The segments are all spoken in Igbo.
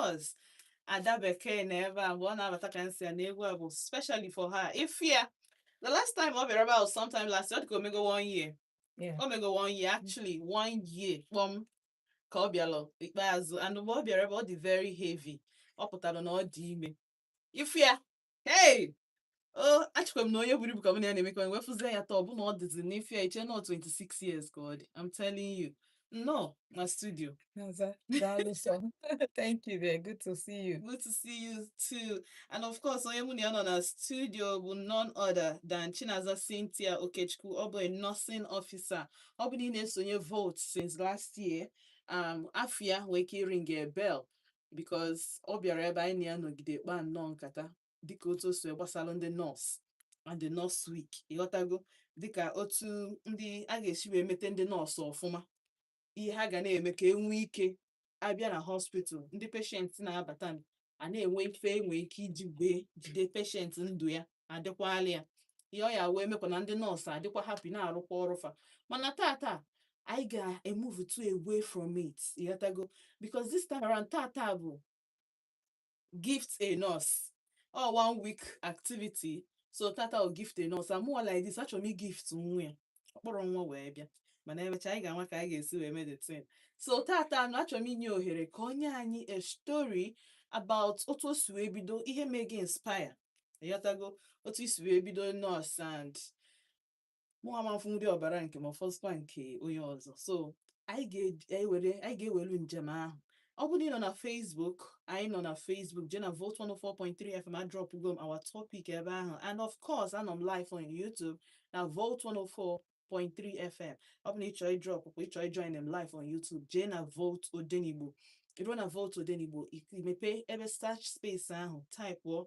Course, Ada Bekee na ebe a mgbe ọ na-abata ka nsị ya na egwu a bụ specially for her. If ya the last time ọ bịara ebe a was sometime last year, ọ dị ka omego one year. Yeah. Omego one year, actually one year kpọm ka ọ bịara ikpeazụ, and mgbe ọ bịara ebe ọ dị very heavy, ọ pụtara na ọ dị ime. If ya, hey, o achịkwa m na onye buru ibu ka mụ na ya na-emekọ, wee fụzie ya taa, ọ bụ na ọ dịzi n'ife ya iche na ọ 26 years ka ọ dị. I'm telling you, nnọọ na studio. Naza, daalụ sọ. Thank you there. Good to see you. Good to see you too. And of course, onye mụ na ya nọ na studio bụ none other than Chinaza Cynthia Okechukwu. Ọ bụ a nursing officer. Ọ bụ na ị na-esonye Volt since last year, afọ ya nwee ike ring a bell because ọ bịara ebe anyị na ya nọgide kpaa nnọọ nkata dịka otu o si gbasara ndị nọọsụ and the nurse week, ịghọtago, dịka otu ndị a ga-esi wee mete ndị nọọsụ ọfụma, ihe ha ga na-eme ka e nwee ike abịa na hospital, ndị patient na-abata, a na-enwe ife enwe ike iji wee jide patient, ndụ ya adịkwala ya ihe ọ ya wee mekwa na ndị nọọsụ adịkwa happy na-arụkwa ọrụ fa. Mana tata anyị ga-emove to away from it, ịghọtago, because this time around, tata bụ Gift a Nurse or one week activity. So tata o Gift a Nurse amụọ like this, achọrọ m igift nwa ya, ọ kpọrọ nwa wee bịa, mana emechaa anyị ga-ama ka anyị ga-esi wee mee the thing. So tata nụ, achọrọ m inye ohere ka onye anyị a story about otu o si wee bido, ihe mee gị inspire, ịghọtago, otu isi wee bido nurse, and mụ ama ndị ọbara nke ma ọfọsịkwa nke onye ọzọ. So anyị ga-ewere, anyị ga-ewelu njem ahụ. Ọ bụrụ na ị nọ na Facebook, anyị nọ na Facebook, jee na Volt 104.3 FM, adropụgo m our topic ebe ahụ. And of course, anọ m live on YouTube na Volt 104.3 FM. Ọ bụ na ị chọọ ịdrop kwa, ị chọọ ịjoin m live on YouTube, jee na Volt Odenigbo. Iruo na Volt Odenigbo, mepee ebe search space ahụ, typeụọ,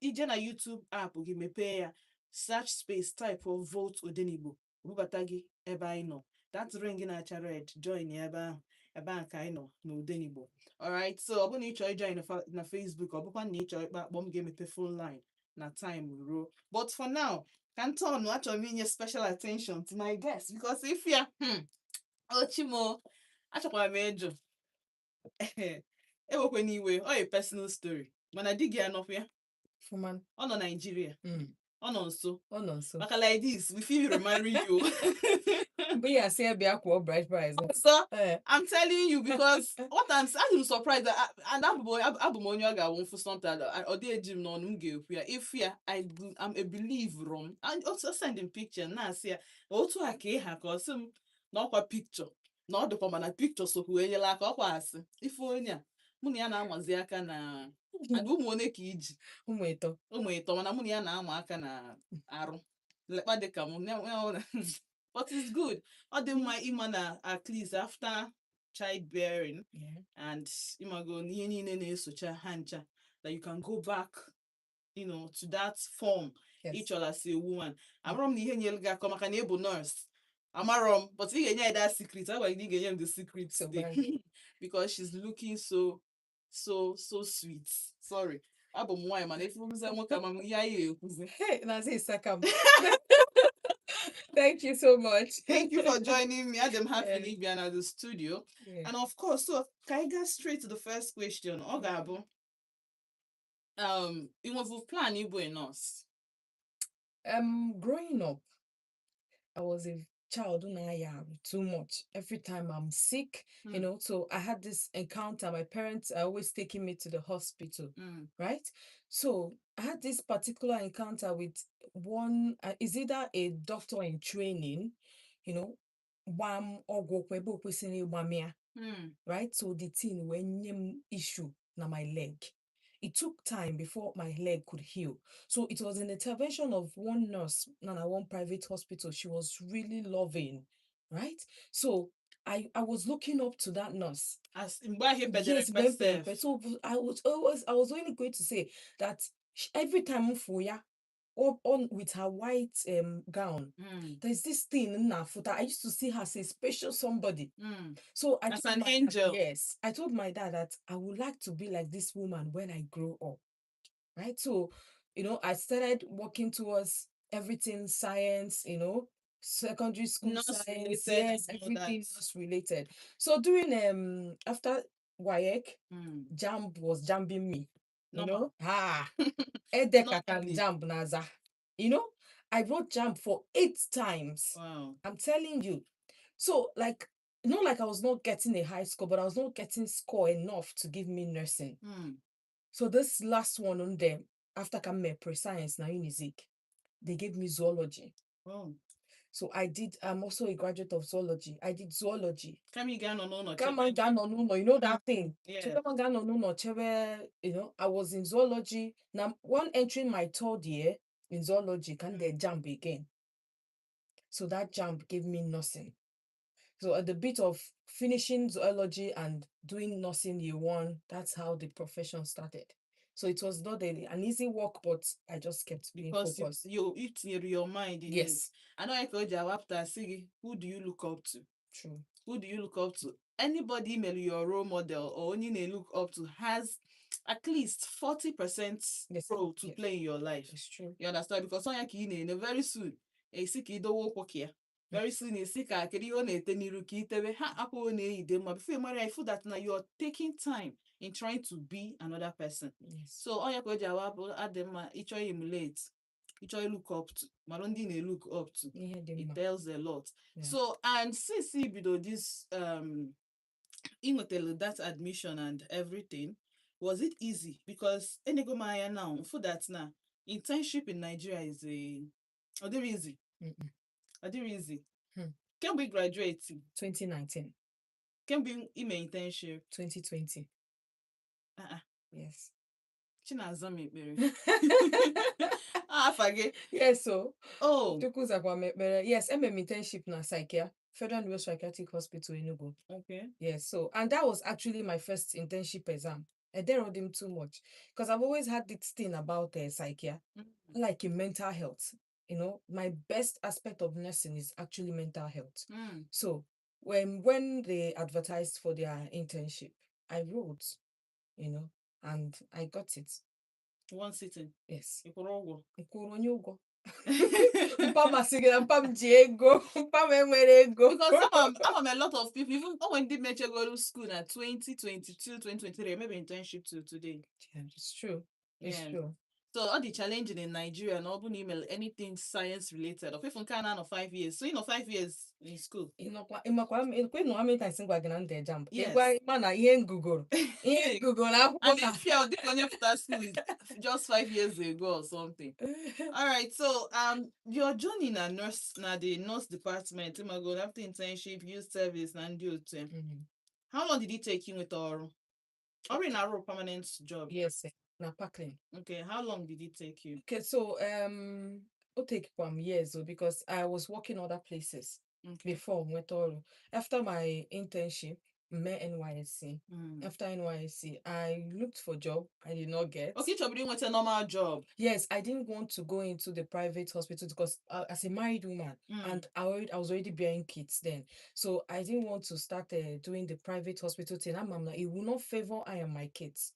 ije na YouTube app gị, mepee ya, search space, typeụọ Volt Odenigbo, bubata gị ebe anyị nọ. That ring na-acha red, join ya ebe ahụ. Ebe ahụ ka anyị nọ n'Odenigbo. Alright, so ọ bụrụ na ị chọọ ijoin na Facebook, ọ bụkwa na ị chọọ ịkpa akpọ m, ga-emepe phone line na time ruo. But for now, ka m tọọnụ, achọrọ m inye special attention to my guest because if ya ochimo, achọkwara m ịjụ, ewekwana iwe, ọ a personal story, mana di gị anọkwa ya? Fuman. Ọ nọ Naijiria? Ọ nọ nso? Ọ nọ nso. Maka like this, we feel remarry you. Mgbe ya asị ya bịa kwụọ bride price. So Ee. I'm telling you, because what I'm surprised that and abụ m onye ọ ga-awụ mfụ something ọ dị eji m n'ọnụ, m ga-ekwu ya. If ya I'm a believer m, and also sending picture na-asị ya otu a ka ịha, ka ọ sị m na ọkwa picture na ọ dịkwa, mana picture sokwu enyela aka, ọkwa asị ife onye a mụ na ya na-amazi aka na, and ụmụ one ka iji? Ụmụ 3. Ụmụ 3, mana mụ na ya na-ama aka na arụ lekpa dịka m but it's good, ọ dị mma ịma na at least after childbearing and ịmago na ihe niile na-esocha ha ncha, that you can go back to that form ị chọrọ as a woman. Amarọ m na ihe nyere gị aka maka na ị bụ nurse, amarọ m, but ị ga-enye ya that secret. Agwara gị na ị ga-enye m the secret So today because she's looking so so so sweet. Sorry, abụ m nwaanyị, mana efuruzie nwoke, ama m ihe anyị ga-ekwuzi. Hey, Nazi Isakam. Thank you so much. Thank you for joining me. I'm happy to be in the studio. And of course, so can I get straight to the first question? Ọ ga-abụ ị nwevu plan ịbụ a nurse? Growing up, I was a child na-aya arụ too much. Every time I'm sick, so I had this encounter. My parents are always taking me to the hospital, right? So I had this particular encounter with one, is either a doctor in training, gbaa m ọgwụ ebe o kwesịrị ịgba m ya, right? So the thing wee nye m issue na my leg. It took time before my leg could heal. So it was an intervention of one nurse na one private hospital. She was really loving, right? So I was looking up to that nurse. As mgbe ahụ ị bedere Yes, mgbe m pere mpe. mpe. So I was only going to say that every time m fụ ya on with her white gown, there's this thing in na-afụta. I used to see her as a special somebody. So I As told an my dad, angel. Yes, I told my dad that I would like to be like this woman when I grow up. Right? So I started working towards everything science, secondary school Nurse science, related yes, and all everything that. nurse related. So during after WAEC, JAMB was jambing me. You Normal. know? Ah, Edeka can Normally. JAMB naza. You know, I wrote JAMB for 8 times. Wow. I'm telling you. So, like, not like I was not getting a high score, but I was not getting score enough to give me nursing. So this last one on them, after coming pre-science now Unizik, they gave me zoology. Oh. So I did, I'm also a graduate of zoology. I did zoology. Come again on no, Come on, no, no, you know that thing. Yeah. So come on, no, no, chebe, you know, I was in zoology. Now, one entering my 3rd year in zoology, can they jump again? So that jump gave me nursing. So at the bit of finishing zoology and doing nursing year 1, that's how the profession started. So it was not an easy work, but I just kept being because focused. you it your mind in Yes. it. I know I told you after Sigi, who do you look up to? True. Who do you look up to? Anybody email your role model or only they look up to has at least 40% Yes. role to Yes. play in your life. It's true. You understand? Because sonya ka ị na-ene very soon, esi ka idowe ụkwụ ka ya. Very soon, esi ka kedu ihe ọ na-ete n'iru ka itebe ha akwụghị na-eyide mma before you mara ya, ifu that na you're taking time in trying to be another person. Yes. So onye ka o ji awa bụ adị mma ịchọ emulate, ịchọ look up to, mara ndị na-look up to. Ihe dị It mma. tells a lot. Yeah. So, and since i bido this inwetelu that admission and everything, was it easy? Because enego m anya now, for that now, internship in Nigeria is a ọ dịrị easy. Mm-mm. Ọ dịrị easy. Hmm. Kemgbe ị graduate? 2019. Kemgbe ime internship? 2020. Uh-uh. Yes. Chinaza m ekpere. Afa gị. Yes, so. Oh. Chukwu zakwa m ekpere. Yes, eme m internship na Psychia, Federal Neuropsychiatric Hospital, Enugu. Okay. Yes, so, and that was actually my first internship exam. I didn't him too much because I've always had this thing about Psychia, like in mental health. You know, my best aspect of nursing is actually mental health. So when they advertised for their internship, I wrote, you know, and I got it. One sitting. Yes. Ị kwụrụ ụgwọ? M kwụrụ onye ụgwọ. Mpa masị gị na mpa m ji ego, mpa m enwere ego. Because I'm a lot of people, even when they met go to school at 2022, 2023, maybe internship to today. Yeah, it's true. It's Yeah. true. So all the challenging in Nigeria, and all email anything science related. Or if you can of 5 years, so you know 5 years in school. Ịnọkwa ịmakwa m ịnọ how many times m gwa gị na m dee JAMB? Yes. Ịgwa ịma na ihe ngugoro. Ihe ngugoro akwụkwọ And na. if you're onye pụta school is just 5 years ago or something. All right, so your journey na nurse na the nurse department, ịmago after internship, youth service na ndị otu ya. How long did it take you nweta ọrụ? Ọrụ ị na-arụ permanent job? Yes, na Parklane. Okay, how long did it take you? Okay, so it take 1 year so because I was working other places before nweta ọrụ. After my internship, me NYSC. After NYSC, I looked for job. I did not get. Okay, chọburu inweta normal job. Yes, I didn't want to go into the private hospital because as a married woman, and I was already bearing kids then, so I didn't want to start doing the private hospital thing. I'm like, it will not favor I and my kids.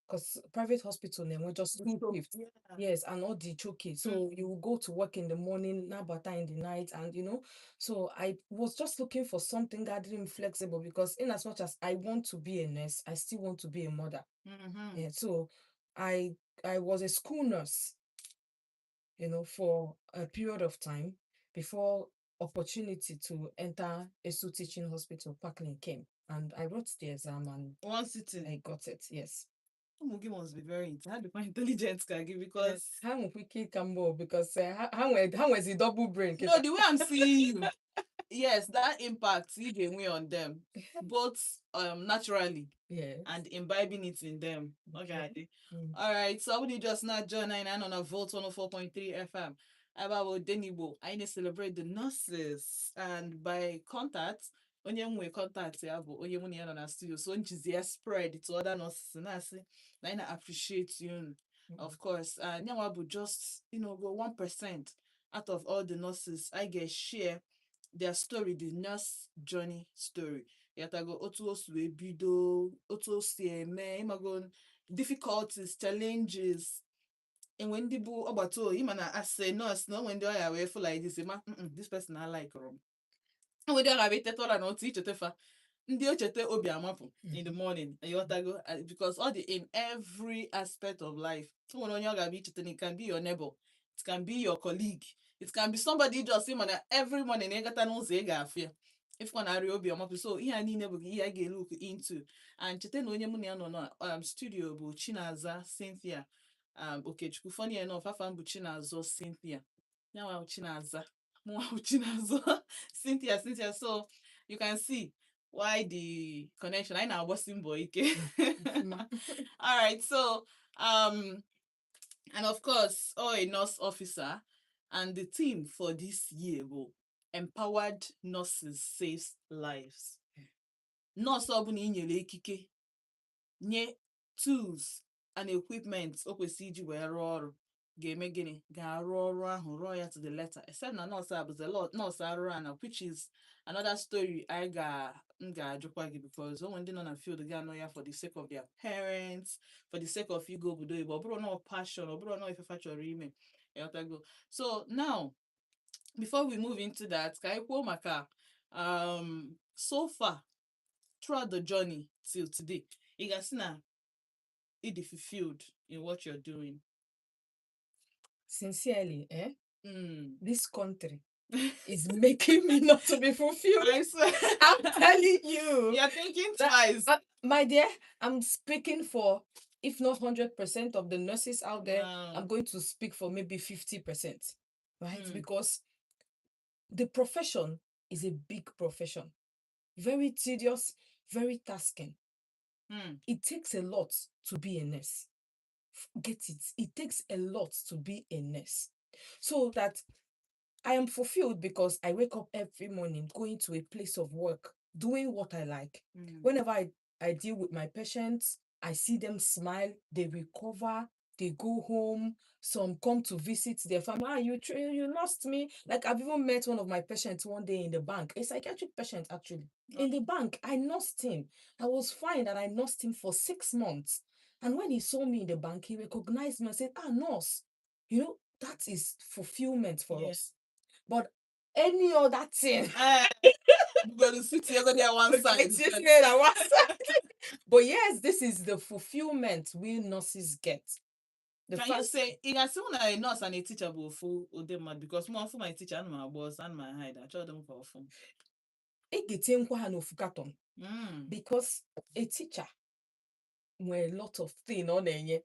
Because private hospital, then we just two shifts. Yeah. Yes, and all the choking. So you will go to work in the morning, nabata in the night, and you know. So I was just looking for something that didn't flexible because in as much as I want to be a nurse, I still want to be a mother. Yeah. So I was a school nurse, you know, for a period of time before opportunity to enter ESU Teaching Hospital, Parklane came, and I wrote the exam and one sitting. I got it. Yes. Ụmụ gị must be very intelligent, ka gị, because ha nwekwa ike ịka mbụ because ha nwezi double brain. No, the way I'm seeing you, yes, that impact ị ga-enwe on them, both naturally Yes. and imbibing it in them. Okay. Mm. All right. So when you just not join anyị on a Volt 104.3 FM, about Odenigbo, anyị na-celebrate the nurses, and by contact, onye nwe contact ya bụ onye mụ na ya nọ na studio, so njizi ya spread to other nurses na-asị na anyị na-appreciate you. Of course, nyanwa bụ just, you know, go 1% out of all the nurses. I get share their story, the nurse journey story. Yatago otu o si wee bido, otu o si eme, ịmago difficulties, challenges. Enwe ndị bụ ọgbata oyi, ịma na as a nurse na onwe ndị ọya wee fụ like this, ma this person I like rom. Enwe ndị ọ ga-abịa eteta ụra na otu ichetefa. Ndị ochete obi amapụ in the morning, ịghọtago? Because all the in every aspect of life, o nwere onye ọ ga-abịa icheta na it can be your neighbor, it can be your colleague, it can be somebody just sị mana every morning ịgata n'ụzọ ị ga-afụ ya, ịfụkwa na arịa obi ọmapụ. So ihe a niile bụ ihe a ga-look into. And cheta na onye mụ na ya nọ na studio bụ Chinaza Cynthia Okechukwu. Funny enough, afa m bụ Chinazọ Cynthia, ya nwa bụ Chinaza, mụnwa bụ Chinazọ Cynthia Cynthia. So you can see why the connection, anyị na-agbasi mbọ ike. Ọfụma. All right, so and of course, oh, a nurse officer, and the theme for this year bụ "Empowered Nurses Saves Lives". Nọọsụ ọbụla i nyere ikike, nye tools and equipment o kwesịrị iji wee rụọ ọrụ, ga-eme gịnị? Ga-arụ ọrụ ahụ, rụọ ya to the letter, except na nọọsụ a bụzi nọọsụ arụrụ ana, which is another story anyị ga m ga-ajụkwa gị, because o nwere ndị nọ na field ga-anọ ya for the sake of their parents, for the sake of igo obodo oyibo. Ọ bụrụ na ọ passion, ọ bụrụ na ọ ifefa chọrọ ime, ịghọtago? So now, before we move into that, ka anyị kwuo maka so far throughout the journey till today, ị ga-asị na ị dị fulfilled in what you're doing? Sincerely, eh? Mm. This country is making me not to be fulfilled. I swear. I'm telling you. You're thinking twice. My dear, I'm speaking for, if not 100% of the nurses out there, I'm going to speak for maybe 50%, right? Because the profession is a big profession, very tedious, very tasking. It takes a lot to be a nurse. Get it? It takes a lot to be a nurse. So that I am fulfilled because I wake up every morning going to a place of work, doing what I like. Whenever I deal with my patients, I see them smile, they recover, they go home. Some come to visit their family. "Ah, you lost me." Like, I've even met one of my patients one day in the bank, a psychiatric patient actually. In the bank, I nursed him. I was fine and I nursed him for 6 months. And when he saw me in the bank, he recognized me and said, "Ah, nurse." That is fulfillment for us. But any other thing, We're going to sit here there one side. It's just here that one side. But yes, this is the fulfillment we nurses get. The Can you fact say ị ga-asị mụ na a nurse and a teacher bụ ofu ụdị mmadụ? Because mụ afụ my teacher, ana m agba ọsọ, ana m hide, achọghị m ka ọfụ m. Ị ga-etinyekwa ha n'ofu carton because a teacher nwere a lot of thing ọ na-enye.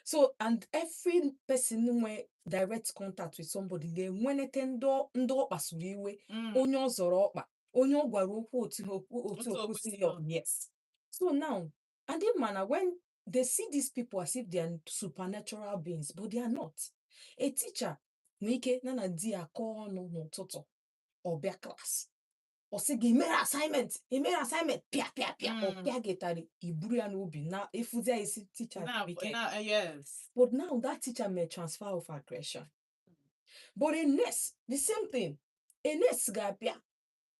So, and every person nwe direct contact with somebody ga-enwenete ndị ọ kpasuru iwe, onye ọ zọrọ ọkpa, onye ọ gwara okwu otu ha okwu otu Otu o o kwesịghị. kwesịghị. Yes. So now, and in manner, when they see these people as if they are supernatural beings, but they are not. A teacher nwee ike na di ya kọọ ọnụ n'ụtụtụ, ọ bịa class, ọ sị gị mere assignment, ị mere assignment, pịa pịa pịa, ọ pịa gị ịtarị, i buru ya n'obi na ịfụzi ya isi teacher Now, wicked. Now, yes. But now that teacher may transfer of aggression. But a nurse, the same thing. A nurse ga-abịa,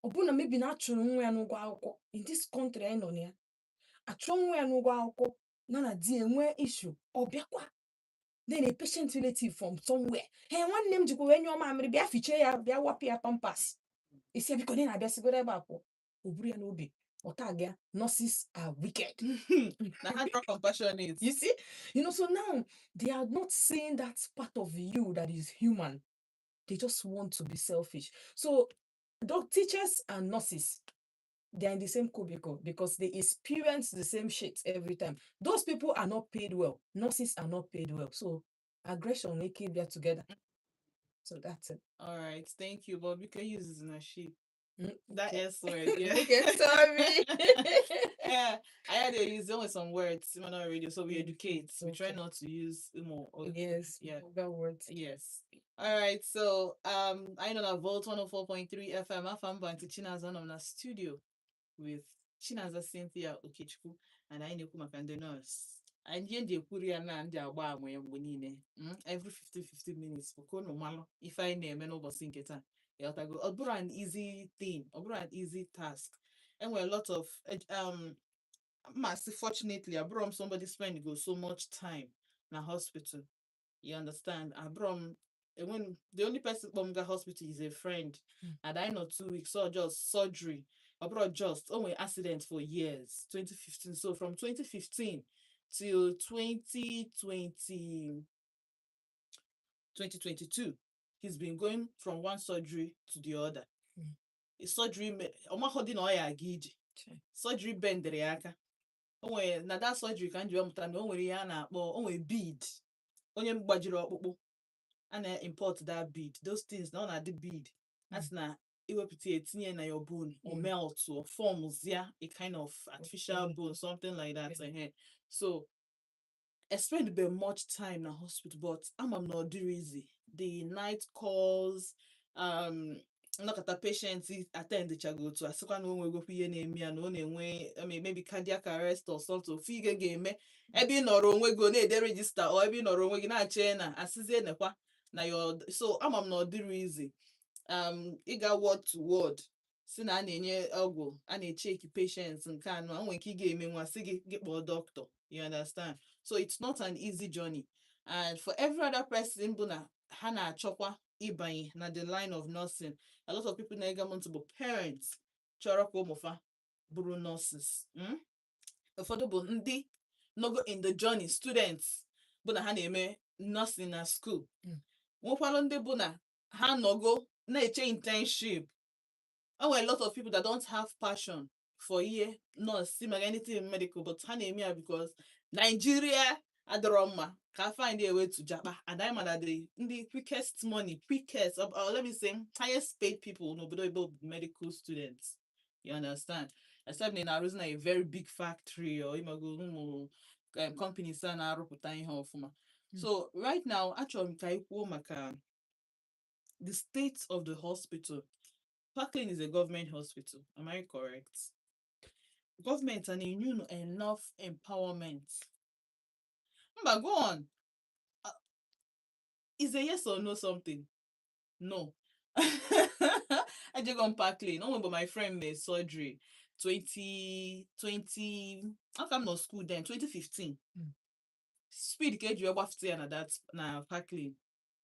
ọbụna maybe na achụrụ nwa ya n'ụgwọ akwụkwọ in this country anyị nọ na ya, achụrụ nwa ya n'ụgwọ akwụkwọ na di enwee issue, ọ bịakwa. Then a patient relative from somewhere, "Hey, nwanne m jikwa wee nyụọ mamịrị, bịa fichee ya, bịa wapụ ya Pampers." Isi ya, "Biko, na ị na-abịa sigoro ebe a pụọ." O buru ya n'obi, ọ tag ya, "Nurses are wicked." Na ha draw compassionate. You see? So now they are not seeing that part of you that is human. They just want to be selfish. So, doc teachers and nurses, they are in the same cubicle because they experience the same shit every time. Those people are not paid well. Nurses are not paid well. So, aggression may keep there together. So that's it. All right, thank you, but we can use this in a sheet. That Okay. S word, yeah. Okay, sorry. Yeah, I had to use only some words on our radio, so we educate. We try not to use more. Yes, vulgar words. Yes. All right. So I know that Volt 104.3 FM, afa m bụ Aunty Chinaza, nọ na studio with Chinaza Cynthia Okechukwu, and anyị na-ekwu maka ndị nurse. Anyị ihe ndị ekwuru ya na ndị agba ama ya mgbe niile, every 50 50 minutes bụ ka unu malụ ife anyị na-eme n'ụbọchị nke taa. Ịghọtago? Ọ bụrụ an easy thing, ọ bụrụ an easy task. Enwere a lot of masị. Fortunately, abụrọ m somebody spend go so much time na hospital. You understand? Abụrọ m when the only person kpọ m ga hospital is a friend, and I know 2 weeks, so just surgery. Ọ bụrụ just o nwere accident for years, 2015. So from 2015 till 2020, 2022, he's been going from one surgery to the other. Surgery ọmahọ dị na ọ ya aga ije. Chai. Surgery bendịrị ya aka. O nwere na that surgery ka m ji wee mụta na o nwere ihe a na-akpọ, o nwere bead, onye gbajiri ọkpụkpụ a na-import that bead, those things na ọ na-adị bead a sị na iwepụta ya, etinye na your bone or melt or forms ya a kind of artificial bone, something like that. Ehe. So I spend be much time na hospital, but ama m na ọ dịrị easy, the night calls, nnọkọta patient attend chago otu asịkwa na o nwegokwa ihe na-eme ya, na ọ na-enwe, I mean, maybe cardiac arrest or something. Ofu ihe ga-eme ebe ị nọrọ onwe gị ọ na-ede register or ebe ị nọrọ onwe gị na-ache na asịzie nekwa na your. So ama m na ọ dịrị easy, ịga ward to ward, si na a na-enye ọgwụ, a na-echeki patients nke anọ a nwere ike ị ga-eme nwa sị gị gị kpọọ doctor, you understand? So it's not an easy journey, and for every other person bụ na ha na-achọkwa ịbanye na the line of nursing, a lot of people na-ege m ntị bụ parents chọrọ ka ụmụfa bụrụ nurses, Ụfọdụ bụ ndị nogo in the journey, students bụ na ha na-eme nursing na school, nwekwalụ ndị bụ na ha nọgo na-eche internship. O nwere a lot of people that don't have passion for ihe nurse maka anything medical, but ha na-eme ya because Nigeria adịrọ mma ka find a way to japa, and I na the ndị quickest money, quickest, or let me say highest paid people n'obodo oyibo bụ medical students, you understand? Except na ị na-arụzi na a very big factory or ịmago ụmụ companies a na-arụpụta ihe ọfụma. So right now, achọrọ m ka anyị kwuo maka the state of the hospital. Parklane is a government hospital, am I correct? Government a na-enye unu enough empowerment? Mba, go on. Is a yes or no something? No. Ejego m Parklane. O nwere my friend made surgery 2020, aka m nọ school then, 2015. Speed ka eji wee gbafute ya na that na Parklane.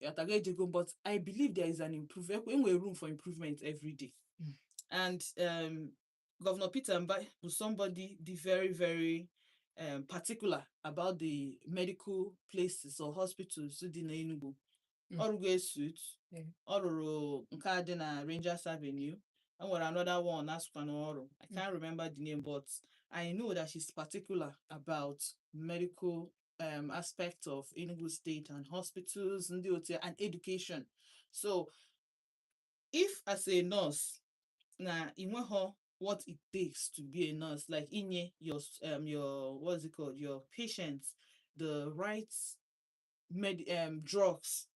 Yatago ejego m, but I believe there is an improvement, enwere room for improvement every day. And Governor Peter Mba was somebody dị very very particular about the medical places or hospitals dị n'Enugu. Ọ rụgo ESUT, ọ rụrụ nke a dị na Rangers Avenue. E nwere another one asụkwa n'ọrụ. I can't remember the name, but I know that she's particular about medical aspect of Enugu State and hospitals ndị otu ya and education. So if as a nurse na ị nweghọ what it takes to be a nurse, like inye your what's it called, your patients the right med drugs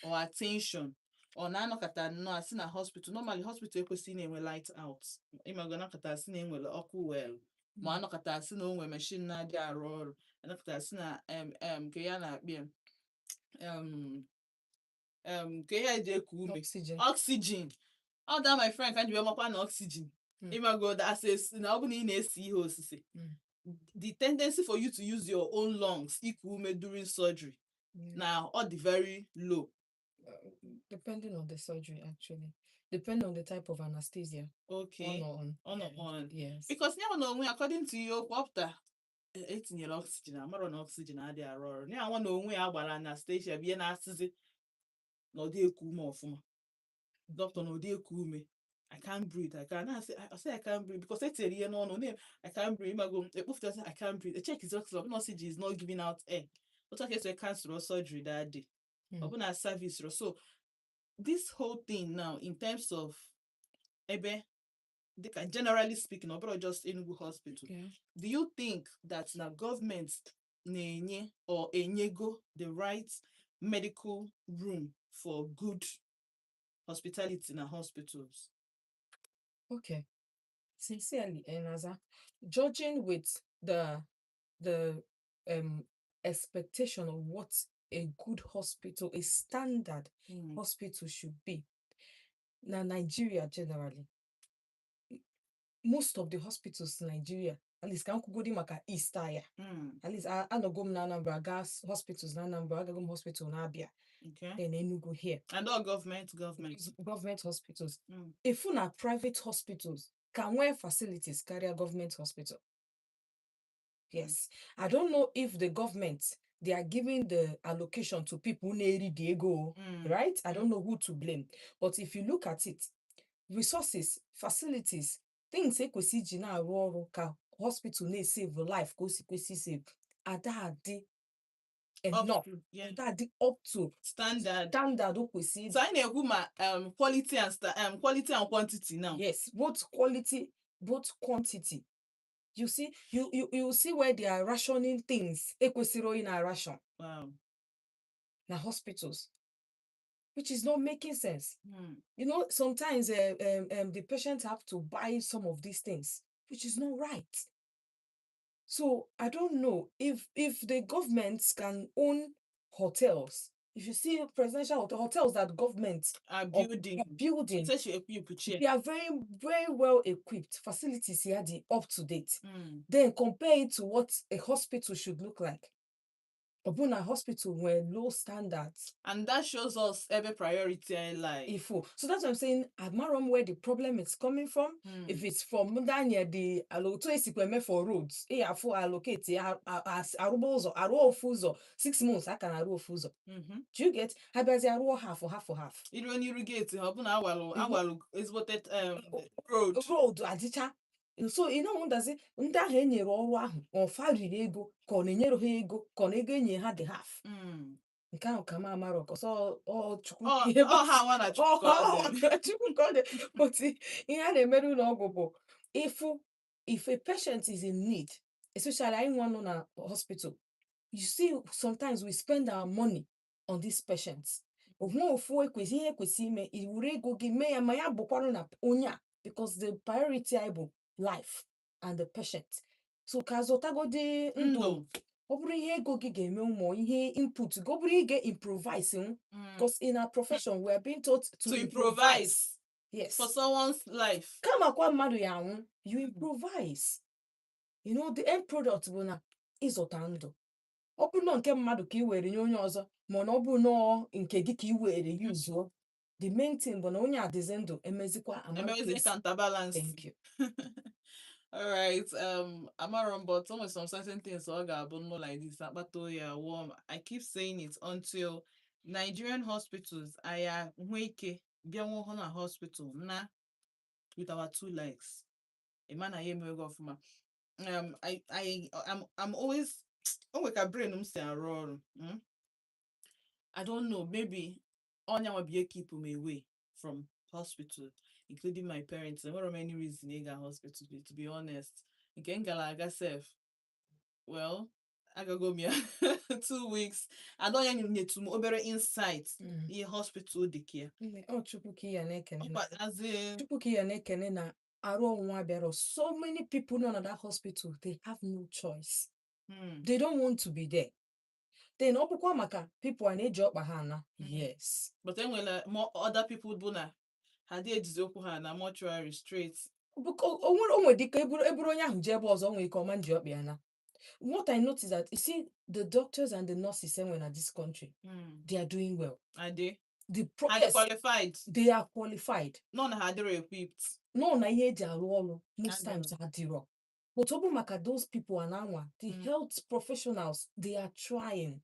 or attention, or na-anọkọta nnọọ asị na hospital, normally hospital ekwesịghị na-enwe light out, ịmago, anọkọta asị na enwere ọkụ well, ma anọkọta asị na o nwere machine na-adị arụ ọrụ, anọkọta asị na nke ya na-akpị ya, nke ya eji eku ume. Oxygen. Oxygen. Ọ da my friend ka m ji wee makwa na oxygen, ịmago, as a na ọ bụ na ị na-esi ihe osise, the tendency for you to use your own lungs iku ume during surgery na ọ dị very low. Depending on the surgery, actually. Depending on the type of anesthesia. On or on. On or on. Yes. Because ya na onwe, according to ihe okwu ọpụta, etinyere oxygen, amarọ na oxygen adịghị arụ ọrụ, ya nwa na onwe ya gbara anesthesia bụ ihe na-asịzi na ọ dị eku ume ọfụma, doctor, na ọ dị eku ume, "I can't breathe, I can't." Na-asị, I say, "I can't breathe," because etinyere ihe n'ọnụ na "I can't breathe." Ịmago ekpofụtasị "I can't breathe." Check his oxygen, ọbụna oxygen is not giving out air. Otu aka esi cancel surgery that day, ọbụna service ro. So this whole thing now, in terms of ebe dịka generally speaking, ọ bụrụ just Enugu hospital, do you think that na government na-enye or enyego the right medical room for good hospitality na hospitals? Okay. Sincerely, Enaza, judging with the expectation of what a good hospital, a standard hospital should be. Now, Nigeria generally, most of the hospitals in Nigeria, at least ka m kwugodi maka East aya, at least anọgo m na Anambra, gaa hospitals na Anambra, agago m hospital na Abia, then Enugu here. And all government, government. Government hospitals. Efu na private hospitals. Ka nwee facilities karịa government hospital. Yes. I don't know if the government, they are giving the allocation to people na-eri the ego, right? I don't know who to blame. But if you look at it, resources, facilities, things ekwesị iji na-arụ ọrụ ka hospital na-esave life ka o si kwesị save, ada adị Up enough. to, yeah. Ada adị up to standard. Standard o kwesị. So anyị na-ekwu ma quality and quantity now. Yes, both quality, both quantity. You see, you see where they are rationing things ekwesịrị ị na ration na hospitals, which is not making sense. Sometimes the patients have to buy some of these things, which is not right. So I don't know if the governments can own hotels. If you see presidential hotels that government are building, are building, Such equip chair. They are very, very well equipped. Facilities here, the up to date. Then compare it to what a hospital should look like. Ọbụna hospital nwere low standards. And that shows us every priority anyị like. Ifo. So that's what I'm saying. Amarọ m where the problem is coming from. If it's from ndị anya the ala otu esikwa eme for roads, ị afụ allocate ya arụba ụzọ, arụ ofu ụzọ, 6 months a ka na-arụ ofu ụzọ. Do you get? Ha bịazi arụọ half, half, half. Iruo n'iru gate ha, ọ bụ na awalụ awalụ ezigbote road. Road adịcha. So ị na-wonderzi ndị ahụ e nyere ọrụ ahụ, ọfa riri ego ka ọ na-enyere ha ego ka ọ na ego enye ha dị half. Nke ahụ ka m amarọ ka ọsọ ọ Chukwu Ọ ihe ọ ha nwa na Chukwu ka ọ dị. Chukwu ka ọ dị. But ihe a na-emere ụlọ ọgwụ bụ ịfụ if a patient is in need, especially anyị nwa nọ na hospital, you see, sometimes we spend our money on these patients. Onwe ofu ekwesị ihe ekwesị ime, i were ego gị mee ya ma ya bụkwarụ na onye a, because the priority anyị bụ life and the patient. So ka zụtagodi ndụ. Ndụ. Ọ bụrụ ihe ego gị ga-eme ụmụ ihe input gị, ọ bụrụ ị ga-improvise nwu, because in our profession we are being taught to, To improvise Yes. for someone's life. Kama kwa mmadụ ya anwụ, you improvise. The end product bụ na ịzụta ndụ. Ọ bụrụ na nke mmadụ ka ị were nye onye ọzọ, ma na ọ bụ nọọ nke gị ka ị were yuzuo, the main thing bụ na onye a dịzi ndụ, emezikwa amara ka Emewezi counterbalance. Thank you. All right. Amarom, but some certain things ọ ga-abụ nnụ like this. Akpata oyi awụọ m. I keep saying it until Nigerian hospitals aya nwee ike bịa nwụhụ na hospital na with our two legs. Ịma na ya emewego ọfụma. I'm always, o nwere ka brain m si arụ ọrụ. I don't know, maybe ọnya nwa bụ ihe keep m away from hospital, including my parents. Enwere m any reason ịga hospital, to be honest. Nke m gara aga sef, well, agago m ya 2 weeks. And ọnya nyetụ m obere insight ihe hospital dị ka ya. Nne, ọ Chukwu ka ị ya na-ekene Ọkwa as in, Chukwu ka ị ya na-ekene na arụ ọnwụnwa bịara. So many people nọ na that hospital, they have no choice. They don't want to be there. Then ọ bụkwa maka people a na-eji ọkpa ha ana. Yes. But enwere more other people bụ na ha dị ejizi okwu ha na mortuary straight. O nwere, o nwere dịka eburu onye ahụ jee ebe ọzọ, o nwere ike ọma nji ọkpa ya na. What I notice that you see the doctors and the nurses enwe na this country, they are doing well. Ade The pro are they Yes, qualified? They are qualified. Nọ na ha adịrọ equipped. Nọ na ihe eji arụ ọrụ most Adịrọ. Times adịrọ. But ọ bụ maka those people and anwa, the health professionals, they are trying.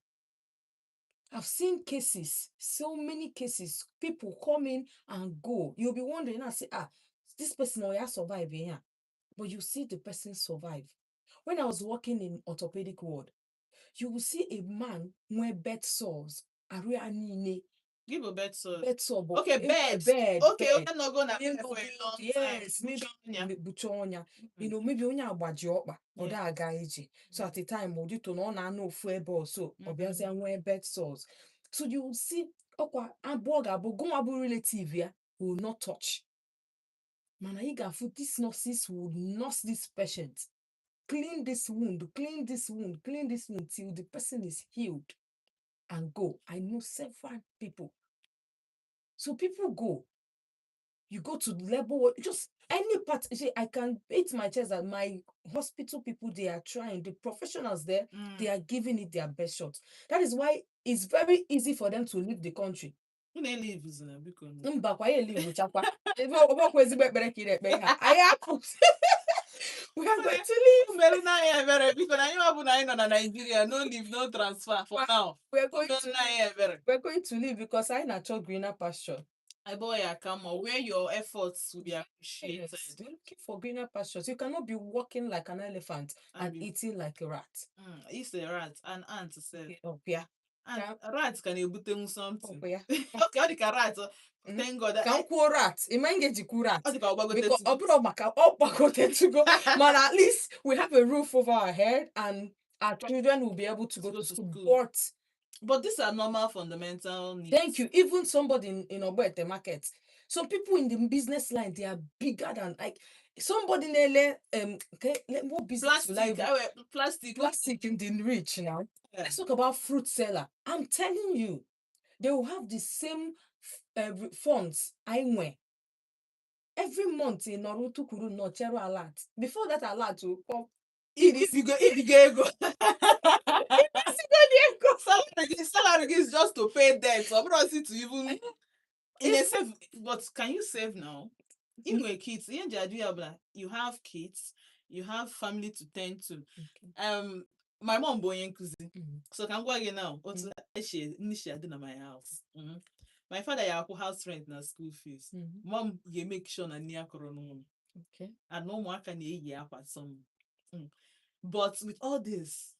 I've seen cases, so many cases, people come in and go. You'll be wondering and say, "Ah, this person will survive here." But you see the person survive. When I was working in orthopedic ward, you will see a man with bed sores. Arụ ya niile, Give a bed sore. bed sore bụ Okay, bed. Bed, Okay, bed. onye nọgo na Onye bed for a nọgo- long time. Yes, maybe Bucha ọnya. Bucha ọnya. Maybe onye agbaji ọkpa, ọ da aga ije. So at the time, ọ dịtụ na ọ na-anọ ofu ebe ọsọ, ọ bịazie nwee bed sores. So you will see, ọkwa abụọ ga-abụ gụnwa bụ relative ya will not touch. Mana ị ga-afụ these nurses will nurse this patient, clean this wound, clean this wound, clean this wound till the person is healed and go. I know several people. So people go. You go to labor ward, just any part. You see, I can beat my chest that my hospital people, they are trying. The professionals there, they are giving it their best shot. That is why it's very easy for them to leave the country. Unu elivuzina, biko nụ. Mba kwa, ya elivuchakwa ebe ọgbakwa. Ezigbo ekpere ka ị na-ekpe ha. Anyị apụ, we are going to leave. Merụ na anyị ebere, biko, na anyị ọ bụ na anyị nọ na Nigeria, no leave, no transfer for now. We are going Merụ to na anyị ebere. We're going to leave because anyị na-achọ greener pasture. Ebe ọ ya aka mma, where your efforts will be appreciated. Yes, we're looking for greener pastures. You cannot be walking like an elephant and eating like a rat. It's a rat and ant sef. Ọbịa. And rat ka na-ebutenwu something. Ọbịa. Okay, ọ dị ka rat. Thank God. Ka m kwuo rat, ị ma m ga-ejikwu rat. Ọ dị ka ọ gbagote. Because ọ bụrụ maka ọ gbagotetugo, mana at least we have a roof over our head and our children will be able to go go to to school. School. But But these are normal fundamental needs. Thank you. Even somebody in Ogbete market, some people in the business line, they are bigger than, like, somebody na-ele okay, what business will I Plastic, even plastic. Plastic in the rich now. Let's talk about fruit seller. I'm telling you, they will have the same funds I nwe. Every month in Norutu Kuru no chero alert. Before that alert will come. Ibigo ego. Salary gị is just to pay debt. Ọ bụrụ to even in a save, but can you save now? Ị nwere kids, ihe nji ajụ ya bụ na you have kids, you have family to tend to. My mom bụ onye nkụzi. So ka m gwa gị now, otu esi nni si adị na my house. My father ya akwụ house rent na school fees. Mom ga-emake sure na nni akọrọ n'ụlọ. And na ụmụaka na-eyi akwa some. But with all this,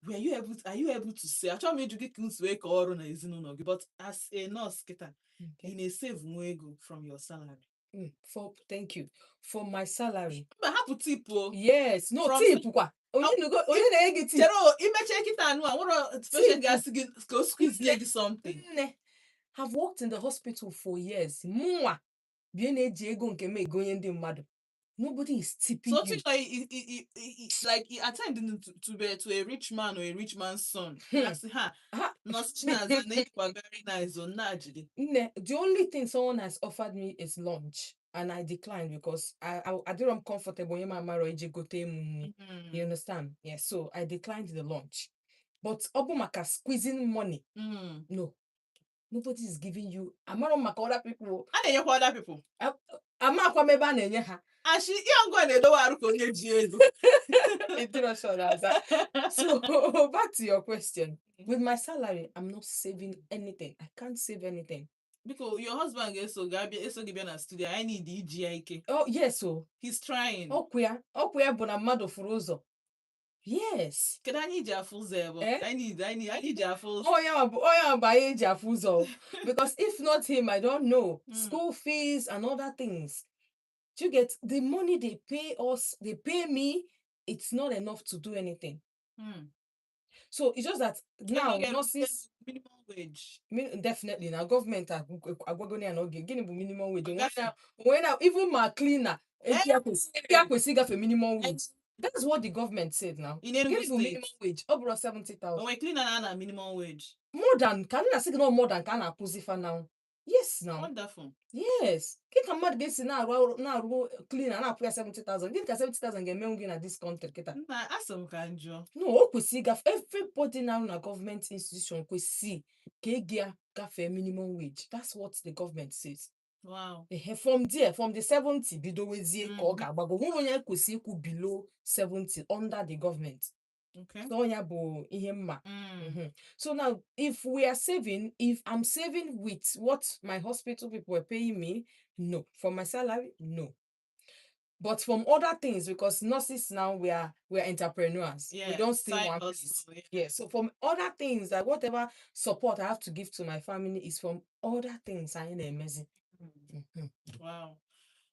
were you able to, are you able to say, achọrọ m ịjụ gị ka nsi wee kọọ ọrụ na ezinụlọ gị, but as a nurse kịta, ị na-esave nwa ego from your salary? For thank you for my salary. Mba, hapụ tip o. Yes, no tip kwa. Onye onye na-enye gị tip? Chere o, imeche kịta anụ a nwere patient Tip. Ga-asị gị ka o squeeze nye gị something. Nne, have worked in the hospital for years. Mụnwa bie na-eji ego nke m egonye ndị mmadụ. Nobody is tipping So you. otu like i attending to a rich man or a rich man's son. Asị ha, nurse Chinaza na ịkwa very nice o, nna jide. Nne, the only thing someone has offered me is lunch, and I declined because I didn't comfortable onye m amarọ ije gote m nri. You understand? Yeah, so I declined the lunch. But ọ bụ maka squeezing money. No. Nobody is giving you. Amarọ m maka other people. A na-enyekwa other people. Amakwa m ebe a na-enye ha. Ashi ihe ngwa na-edowe arụ ka onye ji ego. Ịdịrọ sure na aza. So back to your question. With my salary, I'm not saving anything. I can't save anything. Biko, your husband ga-eso ga-abịa eso gị bịa na studio. I need iji ya ike. Oh yes, so He's trying. ọkwa ya bụ na mmadụ fụrụ ụzọ. Yes. Kedu anyị ji afụ ụzọ ebe? Eh? I need ji afụ ụzọ. Oh yeah, anyị ji afụ ụzọ. Because if not him, I don't know. School fees and other things. Do you get the money they pay us, they pay me, it's not enough to do anything. So it's just that now get nurses minimum wage. Definitely now government agwagoni ya na oge gịnị bụ minimum wage onwe Gafe. na onwe na even ma cleaner ego ya kwesị ịgafe minimum wage. That's what the government said now. In Enugu Gịnị bụ minimum State. wage? Ọ bụrụ 70,000. Onwe cleaner na minimum wage. More than ka m na-asị gị na ọ more than ka a na-akwụzi fa now. Yes now. Wonderful. Yes. Gị ka mmadụ ga-esi na-arụ ọrụ na-arụ cleaner na-akwụ ya 70,000? Gịnị ka 70,000 ga-emenwu gị na this country kịta? Nna, asị m ka m jụọ. No, o kwesịrị ịgafe. Everybody now na government institution kwesịrị ka ego ya gafee minimum wage. That's what the government says. Ehe, from there, from the 70 bidowezie ka ọ ga-agbago. Nwere onye kwesịrị ikwu below 70 under the government. So ya bụ ihe mma. So now, if we are saving, if I'm saving with what my hospital people were paying me, no. For my salary, no. But from other things, because nurses now, we are entrepreneurs. We don't stay side one place. Hustle, yeah. Yeah. So from other things, like whatever support I have to give to my family is from other things I na-emezi. Wow.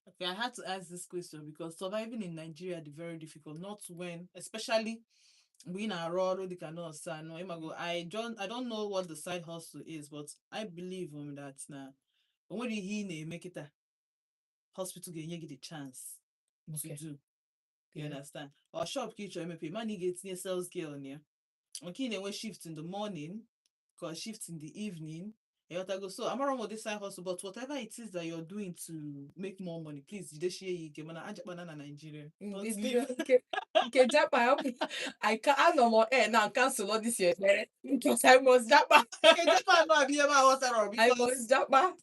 Okay, I had to ask this question because surviving in Nigeria is very difficult. Not when, especially we na-arụ ọrụ dịka nọọsụ anọ ịmago. I don't know what the side hustle is, but I believe that na o nwere ihe ị na-eme kịta hospital ga-enye gị the chance to do. You understand? Or shop ka ị chọrọ imepe, mana ị ga-etinye sales girl na ya nke ị na-enwe shift in the morning ka ọ shift in the evening. Ịghọtago? So amara m ụdị side hustle, but whatever it is that you're doing to make more money, please jidesie ya ike, mana ajakpana na Nigeria. Don't leave. Nke japa, I can anọ m on air now, cancel all this year because I must japa. Nke japa anụ abịa ebe a ghọtara I because must japa.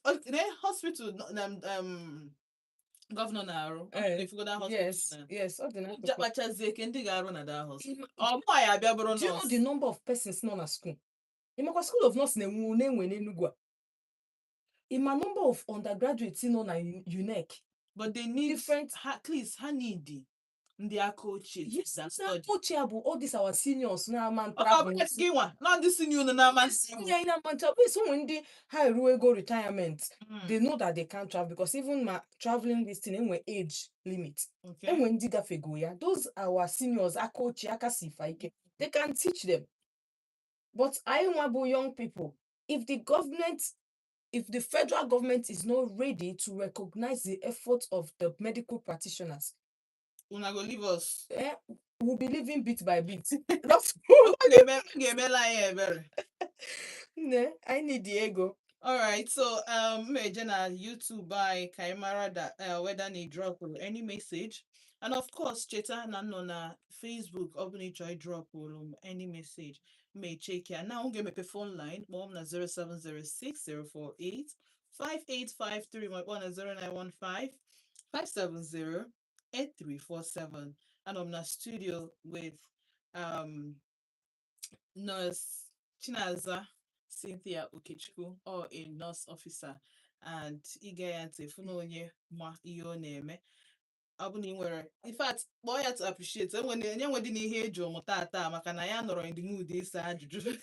Hospital governor na-arụ Eh, ifugo that hospital Yes, na yes, ọ dị n'akụkụ. jakpachazie ke ndị ga-arụ na that hospital, ọ mụ ya abịa bụrụ Do you know the nọọsụ. Number of persons nọ na school? Ịmakwa school of nursing na-enwe na-enwe n'Enugu a? Ịma number of undergraduates nọ na UNEC? But they need Different. Ha, at least ha need ndị aka ochie to Yes, that na study. ochie bụ all these our seniors na-ama Ọ ntravel. bụrụ gị nwa na ndị senior unu na-ama Senior anyị na-ama ntravel. So ụmụ ndị ha eruo ego retirement, they know that they can't travel because even ma traveling this thing, enwe age limit. Enwe ndị gafego ya. Those our seniors aka ochie aka si fa ike. They can teach them. But anyị nwa bụ young people, if the federal government is not ready to recognize the effort of the medical practitioners, Una go leave us. Eh, we'll be living bit by bit. That's Ọ ga-emela anyị ebere. Ne, I need the ego. Alright, so meje na YouTube anyị ka anyị mara that whether na ị drop any message. And of course, cheta na nọ na Facebook, ọ bụ na ị chọrọ drop m any message, may check ya. Now m ga-emepe phone line, kpọọ m na 0706 048 5853, ma kpọọ na 0915 570 8347. Anọ m na studio with Nurse Chinaza Cynthia Okechukwu, or a nurse officer, and ige ya ntị fụ na onye ma ihe ọ na-eme. Ọ bụ na ị nwere, in fact, kpọọ ya to appreciate. Enwere onye nwedị na ihe eji ụmụ taa maka na ya nọrọ in the mood ịsa ajụjụ.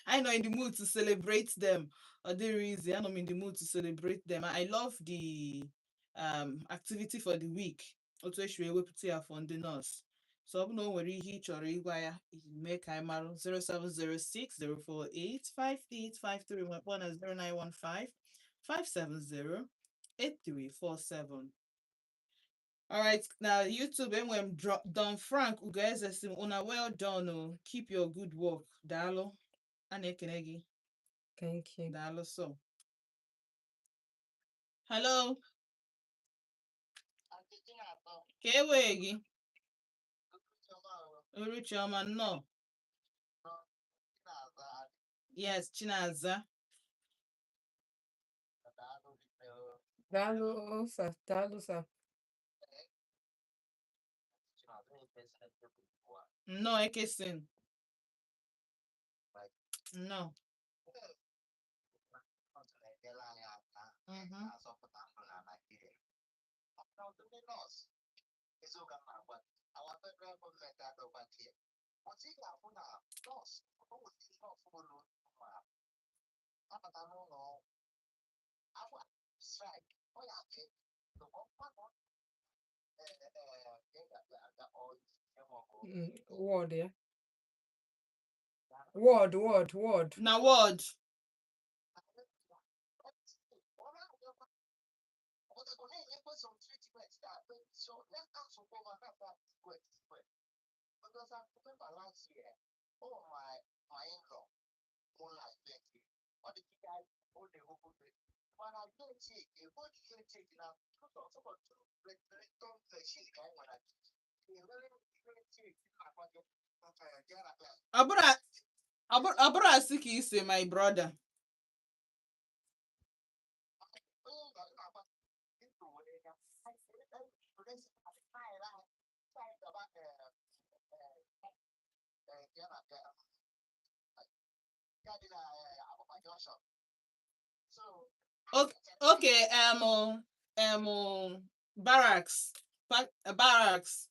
I nọ in the mood to celebrate them. Ọ dịrị easy. Anọ m in the mood to celebrate them. I love the activity for the week. Otu esi wee wepụta ya for ndị nurse. So ọ bụ na o nwere ihe ị chọrọ ịgwa ya, mee ka anyị marụ. 0706 048 5853, ma kpọọ na 0915 570 8347. Alright, now YouTube enwere m Don Frank Ugoeze sị m una well done o, keep your good work. Daalụ. A na-ekene gị. Thank you. Daalụ so. Hello, ka e wee gị. Uruchioma nnọọ. Yes, Chinaza. Daalụ sir, daalụ sir. Nnọọ Ekesin. Nnọọ. Word, yeah. Word, word, word. Na ward. Ọ bụrụ asị ka isi, my brother. Okay, barracks. Barracks.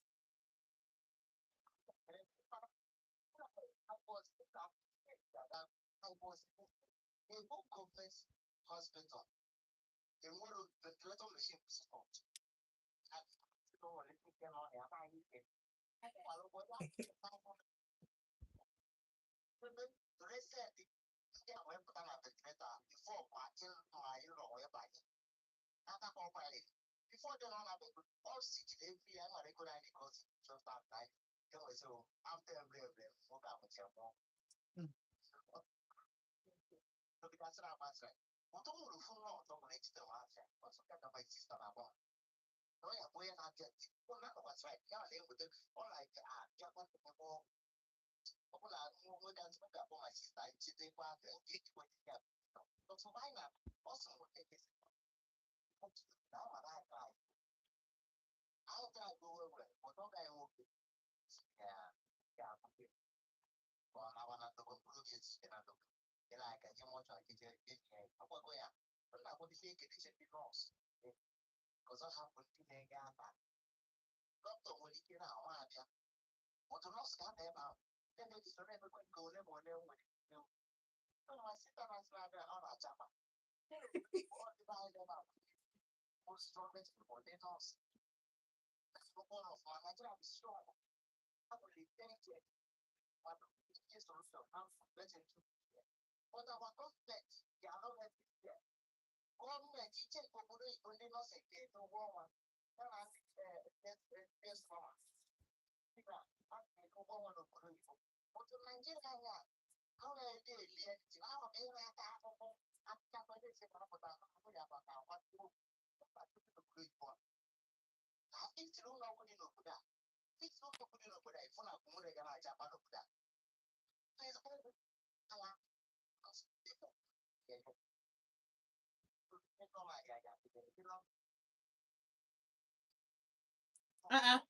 Uh-uh.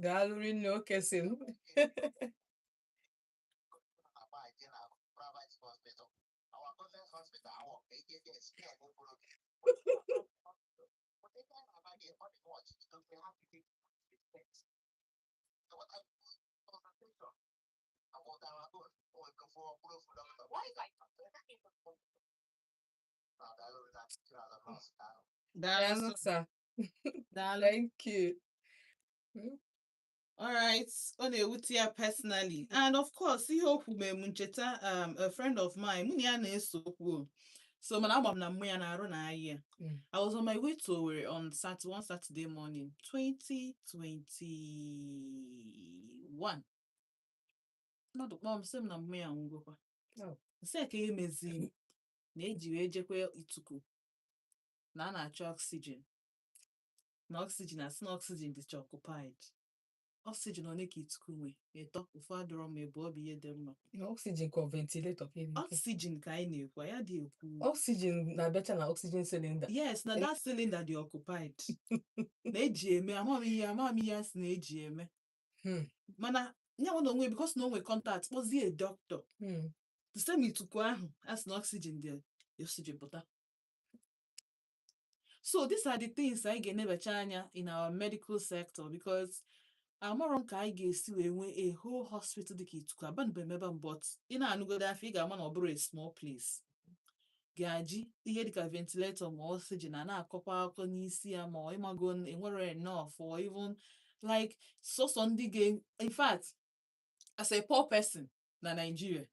Daalụ rinne, Okesim. Daalụ. Daalụ, sir. Daalụ. Thank you. All right, ọ na-ewute ya personally. And of course, ihe okwu mere m ncheta a friend of mine, mụ na ya na-eso okwu o. So mana agba m na mmụ ya na-arụ na ahịa. I was on my way to Owerri on one Saturday morning, 2021. Mmadụ kpọọ m sị m na mmụ ya anwụgokwa. Oh. Nsị a ka emezi na eji wee jekwe ituku na a na-achọ oxygen. Na oxygen, asị na oxygen dịcha occupied. Oxygen one ka ituku nwe ịtọ ụfọdụ adịrọ ma ebu ọ bụ ihe dị mma. Na oxygen ka ọ ventilator ka ị na-ekwu? Oxygen ka anyị na-ekwu, ya dị ekwu. Oxygen na-abịacha na oxygen cylinder. Yes, na that cylinder dị occupied. Na-eji eme amam ihe a sị na-eji eme. Mana ya nwe na onwe, because na o nwe contact, kpọzie doctor. The same ituku ahụ a sị na oxygen dị, oxygen pụta. So these are the things anyị ga-enebacha anya in our medical sector, because amarọ m ka anyị ga-esi wee nwee a whole hospital dịka ituku abanụbeghị m ebe m, but ị na-anụgodo afọ, ị ga-ama na ọ bụrụ a small place ga-aji ihe dịka ventilator ma oxygen a na-akọkwa akụkọ n'isi ya, ma ọ ịmago enwere enough or even like sọsọ ndị ga, in fact, as a poor person na Nigeria,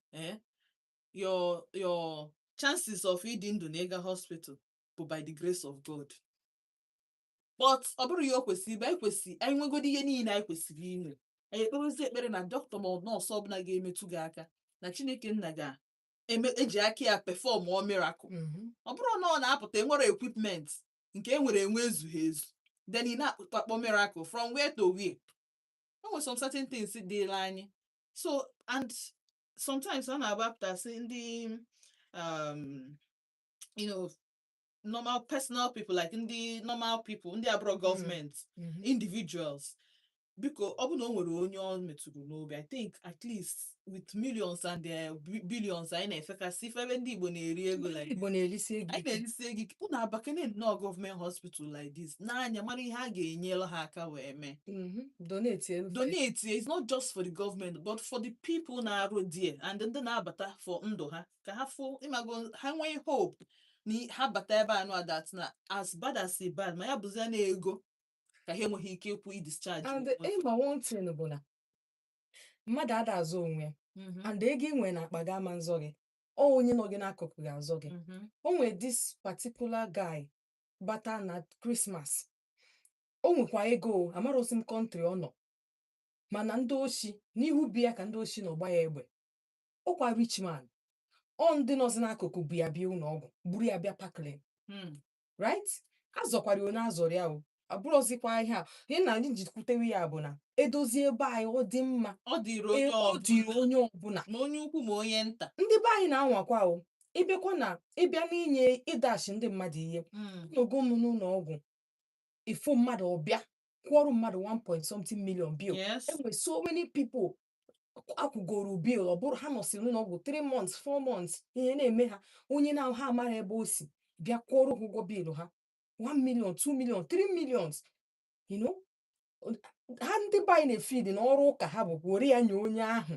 your chances of ịdị ndụ na ịga hospital bụ by the grace of God. But ọ bụrụ ya, o kwesịrị ịbụ anyị kwesịrị anyị nwegodi ihe niile anyị kwesịrị inwe, anyị ekperezi ekpere na dọkịta ma ọ nọọsụ ọbụla ga-emetụ gị aka na Chineke nna ga-eme eji aka ya perform ọ miracle. Ọ bụrụ na ọ na-apụta enwere equipment nke e nwere enwe ezughị ezu, then ị na-akpọ miracle from where to where? O nwere some certain things dịịrị anyị. So and sometimes ọ na-agbapụtasị ndị normal personal people, like ndị normal people, ndị abụrụ gọọmenti, individuals. Biko, ọ bụ na o nwere onye ọ metụrụ n'obi, I think at least with millions and billions anyị na-efekasị ife ebe ndị Igbo na-eri ego like Igbo na-erisi ego anyị ike. Na-erisi ego ike. Unu abakene nnọọ gọọmenti hospital like this n'anya mara ihe a ga-enyere ha aka wee mee. Donate elu. Donate. It's not just for the government but for the people na-arụ there and ndị na-abata for ndụ ha, ka ha fụ ịmago ha nwee hope na ha bata ebe anụ that na as bad as e bad ma ya bụzie na ego ka ha enweghị ike ịkwụ i discharge And onwe. Ịma one thing bụ na mmadụ ada azụ onwe ya, and ego ị nwere na akpa gị ama nzọ gị. Ọ onye nọ gị n'akụkụ ga-azọ gị. O nwere this particular guy bata na Christmas. O nwekwa ego o, amarọzi m country ọ nọ, mana ndị oshi n'ihu bi ya ka ndị oshi nọ gba ya egbe. Ọkwa rich man. Ọ ndị nọzi n'akụkụ bu ya bịa ụlọ ọgwụ, buru ya bịa Parklane. Right, azọkwara onye azọrọ ya o, abụrụzikwa ihe a. Ihe na anyị ji kwutewe ya bụ na edozie ebe anyị, ọ dị mma. Ọ dịrị onye Ọ ọbụla. Dịrị onye ọbụla. Ma onye ukwu ma onye nta. Ndị be anyị na-anwakwa o, ịbịakwa na ịbịa n'inye ịdashi ndị mmadụ ihe. N'ogo m n'ụlọ ọgwụ, ifo mmadụ ọbịa kwụọrọ mmadụ 1 point something million bill. Enwere so many people akwụgoro bill, ọ bụrụ ha nọsịrị n'ụlọ ọgwụ 3 months, 4 months, ihe na-eme ha, onye na ha amara ebe o si bịa kwụọrọ ha ụgwọ bill ha, 1 million, 2 million, 3 millions. Ha ndị be anyị na-efidi na ọrụ ụka ha bụ were ya nye onye ahụ,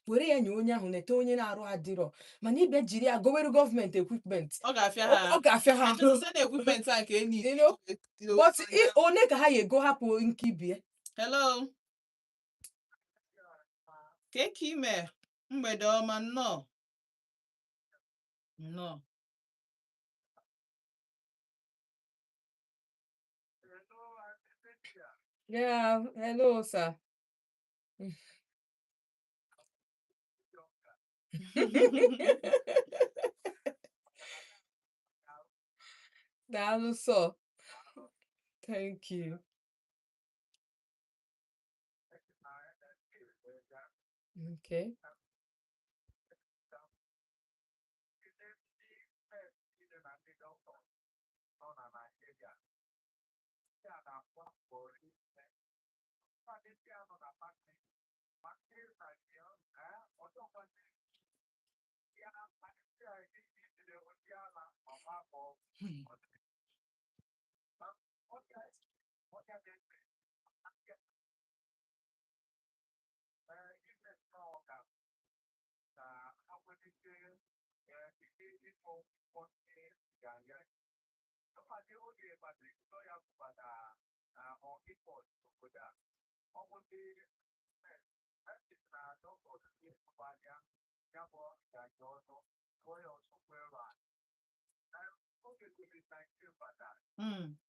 were ya nye onye ahụ, na-ete onye na-arụ adịrọ, mana ịbịa jiri ya gowere gọọmenti equipment, ọ ga-afịa ọ ha. Ọ ga-afịa ha ahụ. Site na equipment a nke enyi. But one ka ha ya ego hapụ nke ibie. Hello. Ka ime mgbede ọma, nnọọ nnọọ. Yeah, hello, sir. Daalụ sọ. Thank you. Okay.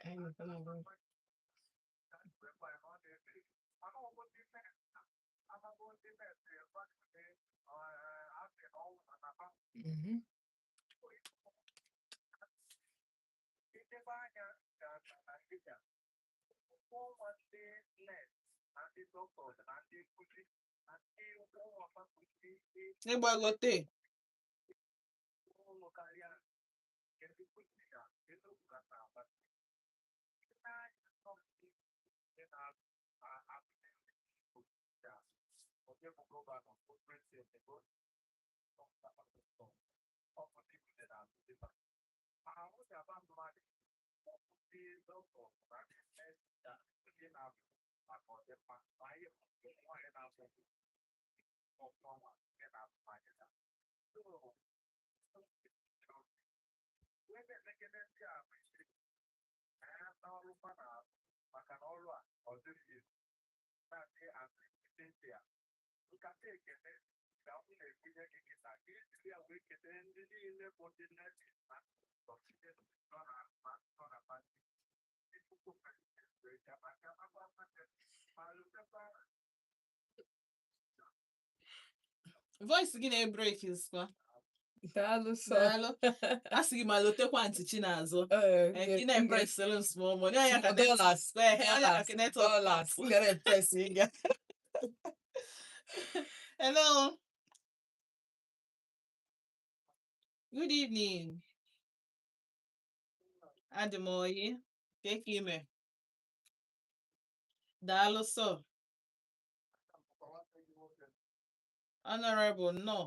Anyị nọkwa na-agwa. Ịgbagote. Voice gị na-ebreak skwa. Daalụ sọ. Daalụ. A sị gị ma lotekwa ntị Chinazụ. Ee, Ị na-epresịrị m small money. Ọ ya ka Dollars, ọ ya ka dollars, network. Dollars. M gara impress ị ga. Hello. Good evening. Adị m oyi. Ka ka ime? Daalụ sọ. Honorable, nnọọ.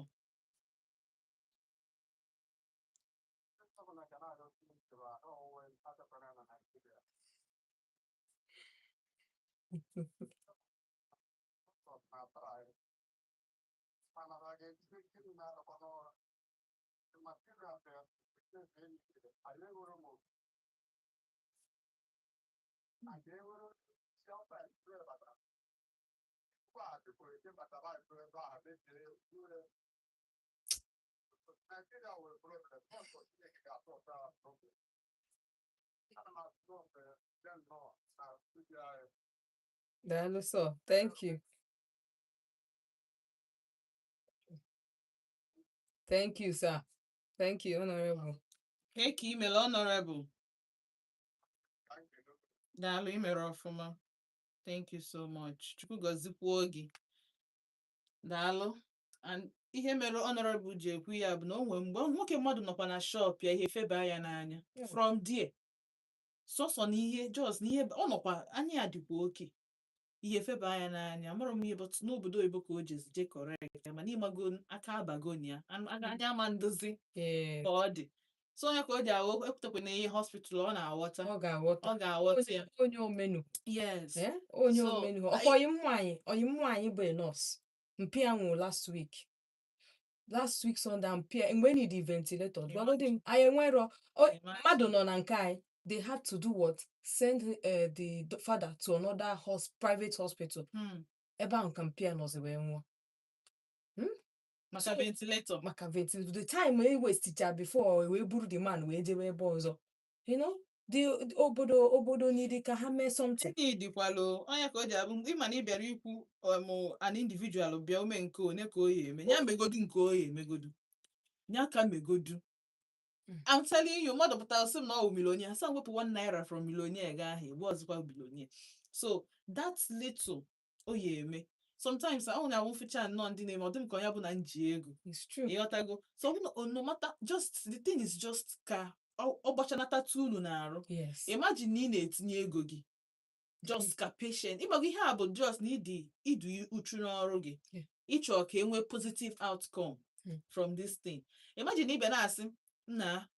Daalụ sọ. Thank you. Thank you, sir. Thank you, Honorable. Kee ka imere, Honorable? Daalụ, imere ọfụma. Thank you so much. Chukwu gọzikwuo gị. Daalụ. And ihe mere Honorable ji ekwu ya bụ na o nwee mgbe nwoke mmadụ nọkwa na shop ya, ihe feba ya n'anya. From there, sọsọ na ihe just na ihe ọ nọkwa anya ya dịkwa oke, ihe feba ya n'anya. Amụrụ m ihe, but n'obodo oyibo ka o jezi je correct ya, mana ịmago aka abago na ya. Anya ama ndozi ka ọ dị. So onye ka o ji aghọ ekwutekwa na ihe hospital, ọ na-aghọta. Ọ ga-aghọta. Ọ ga-aghọta ya. Onye omenu. Yes. Eh? Onye So, omenu. Ọkwa oyi m nwaanyị bụ a nurse. Mpi ya nwụrụ last week. Last week Sunday, mpi ya mgbe need ventilator. Gwagodi m, anyị enwero mmadụ nọ na nke anyị. They had to do what? Send the father to another private hospital. Ebe ahụ ka mpi ya nọzi wee nwụọ. Maka ventilator. Maka ventilator. The time e westicha before wee buru the man wee jebe ebe ọzọ. The obodo need ka ha mee something. Dịkwalụ onye ka o ji abụ ịma na ị bịara ikwu an individual bịa ome nke one ka o ya eme ya, megodu nke o ya emegodu ya ka megodu. I'm telling you, mmadụ pụtara sị m na ọ wụ millionaire, sị wepụ 1 naira from millionaire ga ahụ egbu ọzọkwa billionaire. So that little o ya eme, sometimes ọ na-awụ mfụcha nnọọ ndị na-eme, ọ dị m ka onye bụ na m ji ego. It's true. Ịghọtago? So ọ bụ na no matter, just the thing is just ka ọ gbachanata unu na-arụ. Imagine na ị na-etinye ego gị just ka patient ịgbago ihe a bụ just na ịdị idu uchu n'ọrụ gị. Ịchọ ka e nwee positive outcome from this thing. Imagine ị bịa na-asị, nna,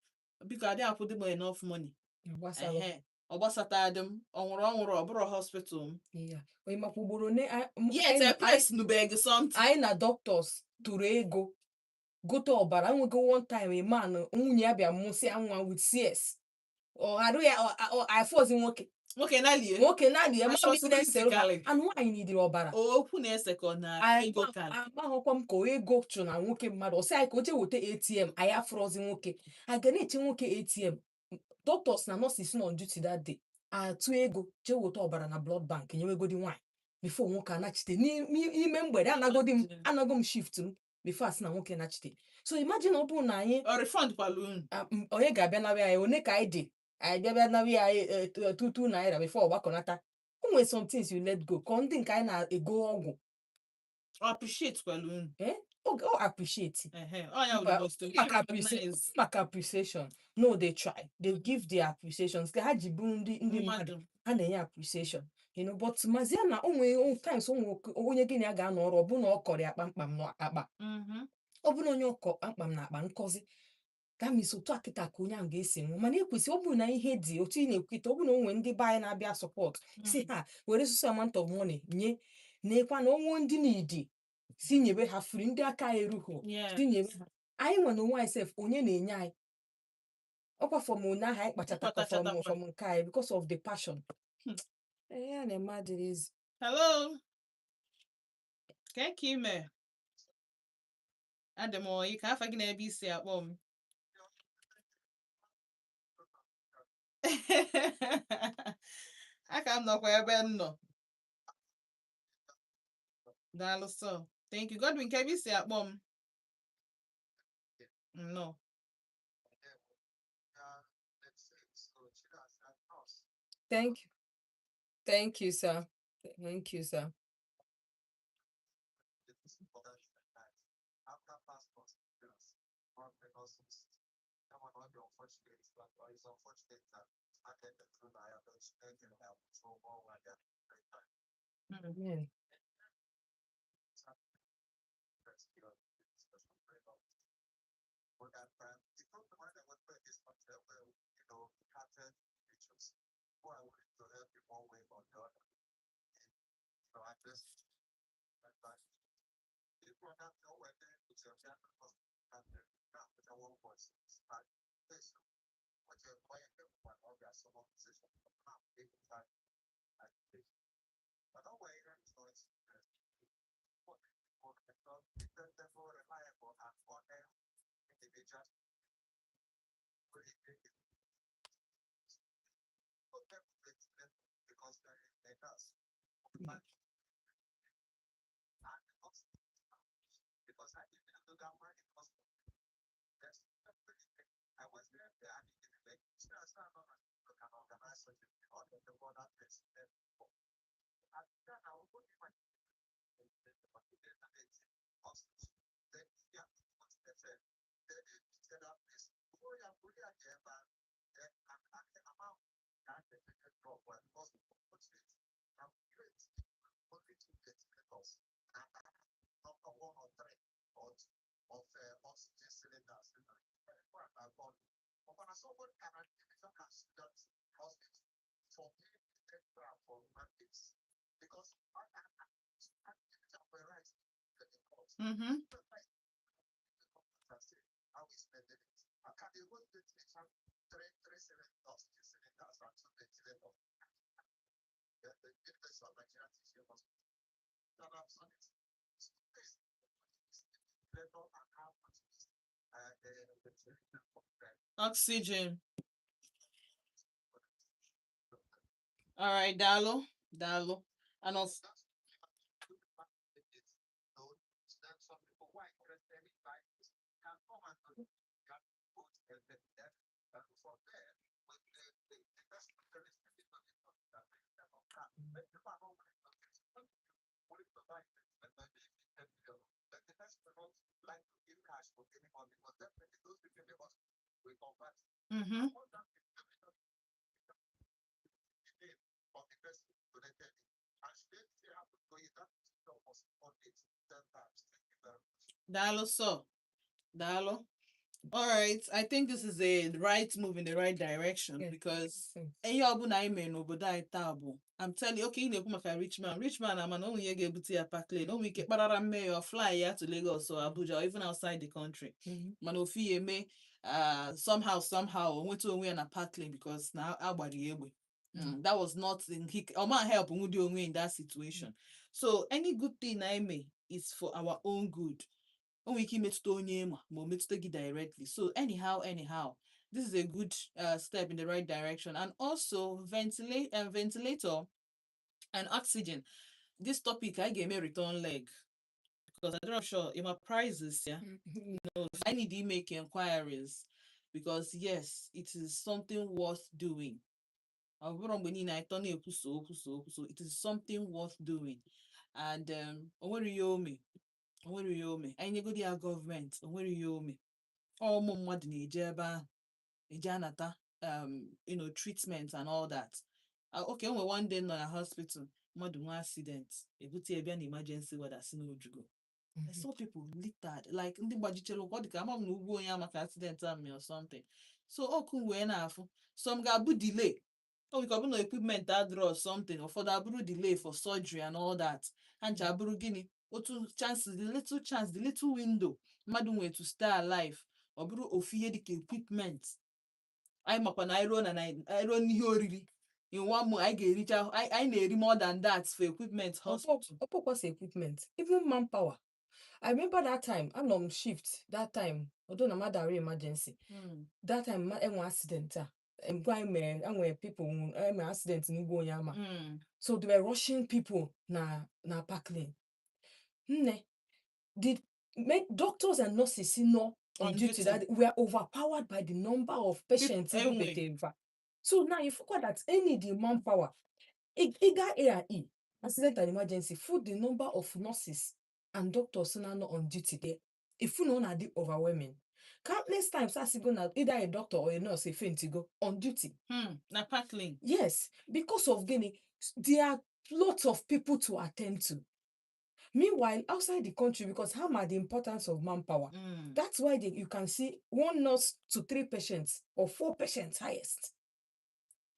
biko, adị akwụdị m enough money. Gbasara. Ehe, ọ gbasata dị m, ọ nwụrụ, ọ nwụrụ, ọ bụrụ hospital m. Yeah. Onye makwa ugboro one Yet anyị a price nubeghị something. Anyị na doctors tụrụ ego gote ọbara. Nwego one time, a man nwunye ya bịa mụsịa nwa with CS, ọ arụ ya afọzi nwoke. Nwoke nalie. Nwoke naanị ya Responsibility karị. And nwaanyị nidiri ọbara. Okwu na-ese ka ọ na ego karị. Amaghọkwa m ka ego chụ na nwoke mmadụ, ọ sị anyị ka o jee weta ATM. Anyị afụrọzi nwoke, anyị ga na-eche nwoke ATM. Doctors na nurses nọ on duty that day atụ ego jee weta ọbara na blood bank nyewegodi nwaanyị before nwoke anachite n'ime mgbede. Anagodi m, anago m shift m before asị na nwoke nachite. So imagine ọ bụrụ na anyị ọ refund kwala unu. Onye ga-abịa nawe anyị? One ka anyị dị, anyị bịa bịa nawe anyị 2 naira before ọgbakọnata. O nwere some things you let go ka ndị nke anyị na-ego ọgwụ. Ọ appreciate kwala unu. Ọ appreciate. Ehe, ọ ya bụ Mba, the most maka recognize maka appreciation. No, they try, they give their appreciations ka ha ji bụrụ ndị mmadụ. Mmadụ. Ha na-enye appreciation, but mazie na o nwere times o nwere onye gị na ya ga-anọ ọrụ, ọ bụ na ọ kọrọ ya kpamkpam n'akpa. Ọ bụrụ onye ọkọ kpamkpam n'akpa nkọzi, that means otu a kịta ka onye ahụ ga-esi nwụ. Mana ekwesị, ọ bụrụ na ihe dị otu ị na-ekweta, ọ bụrụ na o nwere ndị be anyị na-abịa support si ha were so amount of money nye nekwa na onwe ndị n'idi si nyebe ha free, ndị aka erughị si nyebe ha. Anyị nwe na onwe anyị sef, onye na-enye anyị ọkwa from one ahụ anyị kpachatakwa from Kpachatakwa. From nke anyị because of the passion. Ee, ya na-eme adịrị ezi. Hello. Ka ka ime? Adị m oyi ka afa gị na ebe isi akpọ m. Aka m nọkwa ebe m nọ. Daalụ sọ. Thank you. Godwin, ka ebe isi akpọ m? Nnọọ. Thank you. Thank you, sir. Thank you, sir. It's important that after passports, that one be unfortunate, but it's unfortunate that started the through help so more when they're Amen. But that the problem I would put is not that well, hearted individuals who are willing to help in one way or the other. And, address that people that know where they put your and one voice. And this, what you're one of your someone position, time and but no way, choice. Dependable, reliable, and honest individual. Mm-hmm. Oxygen. All right, Dalo. Dalo. And also, mm-hmm. Dalo, so. Dalo. All right. I think this is a right move in the right direction because Sense. ihe ọbụla anyị mere n'obodo anyị taa bụ, I'm telling you, okay, ị na-ekwu maka rich man, rich man ama na onwe ihe ga-ebute ya Parklane, o nwere ike kparara mme ya, fly ya to Lagos or Abuja or even outside the country, mana ofu ya eme, somehow somehow o nweta onwe ya na Parklane because na agbara ya egbe. That was not in he ọma help nwudi onwe in that situation. So any good thing anyị mee is for our own good. O nwere ike imetụta onye ma o metụta gị directly. So anyhow, anyhow, this is a good step in the right direction. And also ventilator and oxygen. This topic I ga-eme return leg because I'm not sure in my prices, yeah. No, I need to make inquiries because yes, it is something worth doing. Ọ bụrụ mgbe niile anyị tọ na-ekwuso okwuso okwuso, it is something worth doing. And o nwere ihe ome, o nwere ihe ome anyị nyegodi ya gọọmenti, o nwere ihe ome. Ọ ụmụ mmadụ na-eje ebe ahụ eje anata treatment and all that. Okay, o nwere one day nọ na hospital, mmadụ nwee accident, ebute ya bịa na emergency ward, asị na ojugo. I saw people littered, like ndị gbajichere ụkwụ, ọ dị ka ama m na ugwu onye ama ka accident ahụ or something. So ọkụ wee na-afụ some ga-abụ delay, o nwere ike ọ bụ na equipment adịrọ or something, ụfọdụ abụrụ delay for surgery and all that. Ha nche abụrụ gịnị, otu chances, the little chance, the little window mmadụ nwere to stay alive, ọ bụrụ ofu ihe dịka equipment. Anyị makwa na anyị ruo na anyị ruo n'ihe oriri in one month, anyị ga-ericha, anyị na-eri more than that for equipment hospital. Ọpọkwasị equipment, even manpower. I remember that time, anọ m shift that time, although na mmadụ arụ emergency. That time enwe accident a. Mgbe anyị mere, enwere people enwere accident n'ugbo onye ama. So they were rushing people na Parklane. Nne, the doctors and nurses nọ on On duty duty. that were overpowered by the number of patients enwe. ebubetere fa. So now you forgot that any the manpower, ịga A&E, accident and emergency, full the number of nurses and doctors na nọ on duty there. Ifu na ọ na-adị overwhelming. Countless times asigo na either a doctor or a nurse faintigo on duty. Na Parklane. Yes, because of gịnị? There are lots of people to attend to. Meanwhile, outside the country, because how are the importance of manpower? That's why you can see one nurse to three patients or four patients highest.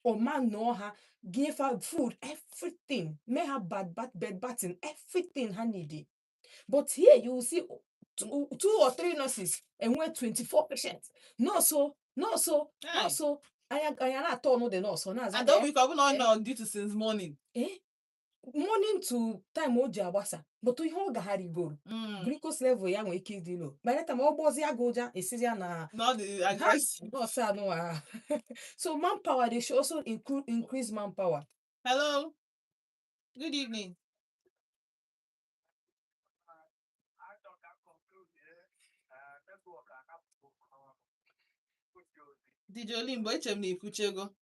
Or man know her, give her food, everything, may her bad, bad bed bathing, everything her needed. But here you will see two or three nurses and we're 24 patients. No, so, no, so, no, Hey. so. I am not no the nurse. So now, And ọ bụ ike ọ bụ na ọ nọ on duty since morning. Eh? Morning to time o ji agbasa. But ihe ọ gagharịgoro, glucose level ya nwere ike ịdị low. By that time ọ gbọzie gị ụja, esizi ya na Not the aggressive. Nọọsụ anụwa. So manpower, they should also include increase manpower. Hello. Good evening. DJ Olimbo, eche m na ikwuchego.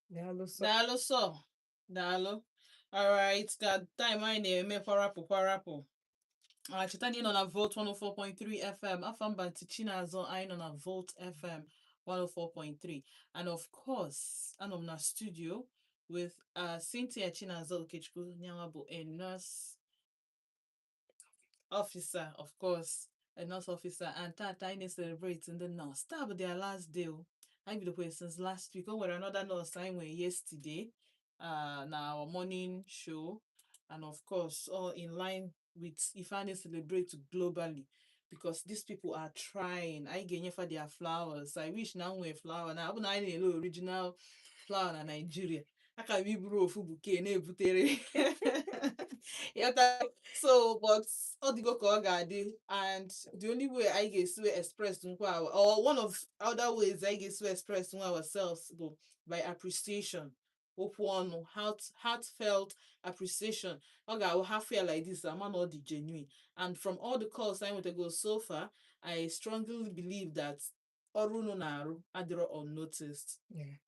Daalụ sọ. Daalụ sọ. Daalụ. Alright, ka time anyị na-eme kwarapụ kwarapụ. Ah, cheta na ị nọ na Volt 104.3 FM. Afọ mba ntị Chinazọ, anyị nọ na Volt FM 104.3. And of course, anọ m na studio with Cynthia Chinazọ Okechukwu, nyanwa bụ a nurse officer, of course, a nurse officer. And tata anyị na-celebrate ndị nurse. Taa bụ their last day o. Anyị bidokwa since last week. O nwere another nurse anyị nwere yesterday na our morning show. And of course, all in line with ife a na-celebrate globally, because these people are trying. Anyị ga-enyefa their flowers. I wish na m nwee flower na ọ bụ na anyị na-ele original flower na Nigeria. Aka m iburu ofu bouquet na-ebutere. Ịghọta? So, but ọ dịgo ka ọ ga-adị, and the only way anyị ga-esi wee express nkwa or one of other ways anyị ga-esi wee express nwa ourselves bụ by appreciation. Okwu ọnụ, heartfelt appreciation. Ọ ga-awụ half ya like this, ama na ọ dị genuine. And from all the calls anyị nwetago so far, I strongly believe that ọrụ unu na-arụ adịrọ unnoticed.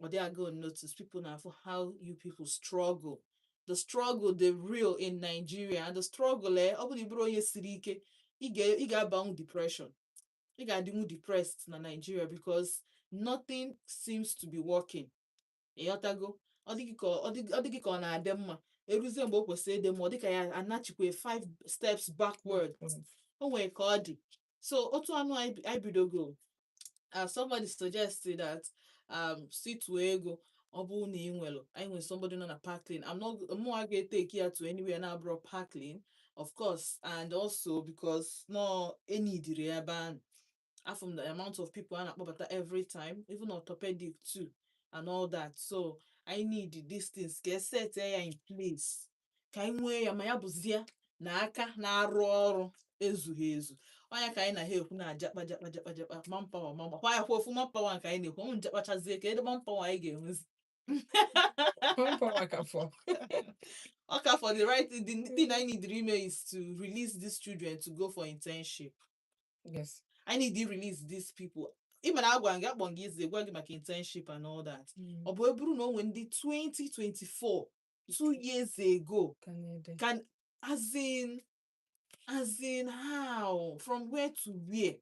Ọ dị aga unnoticed. People na-afụ how you people struggle, the struggle, the real in Nigeria, and the struggle, ọ bụrụ na ị bụrụ onye siri ike, ị ga-abanwu depression, ị ga-adịnwu depressed na Nigeria, because nothing seems to be working. Ịghọtago? Ọ dịghị ka ọ na-adị mma. Eruzie mgbe o kwesịrị ịdị mma, ọ dịka ya anachikwa five steps backward. O nwere ka ọ dị. So otu anụ anyị bidogo, somebody suggested that si tụọ ego. Ọ bụrụ na ị nwere, anyị nwere somebody nọ na Parklane. I'm not, mụnwa ga-etake ya to anywhere na-abụrọ Parklane, of course, and also because no enidiri ebe ahụ afọ the amount of people a na-akpọbata every time, even orthopedic too and all that. So I need these things ka eset ya in place, ka anyị nwee ya, ma ya bụzie na aka na-arụ ọrụ ezughị ezu. Ọnya ka anyị na ha ekwu na jakpa jakpa jakpa jakpa manpower, manpower kwa ya kwa ofu manpower nke anyị na-ekwu ụmụ njakpachazie ka ede manpower anyị ga-enwezi. Manpower ka fọ. Okay, for the right the thing I need to ime is to release these children to go for internship. I need to release these people. Ịma na agwa gị, akpọ gị ize gwa gị maka internship and all that. Ọ bụ eburu na o nwee ndị 2024, 2 years ago, Ka na-ede. Can as in how, from where to where?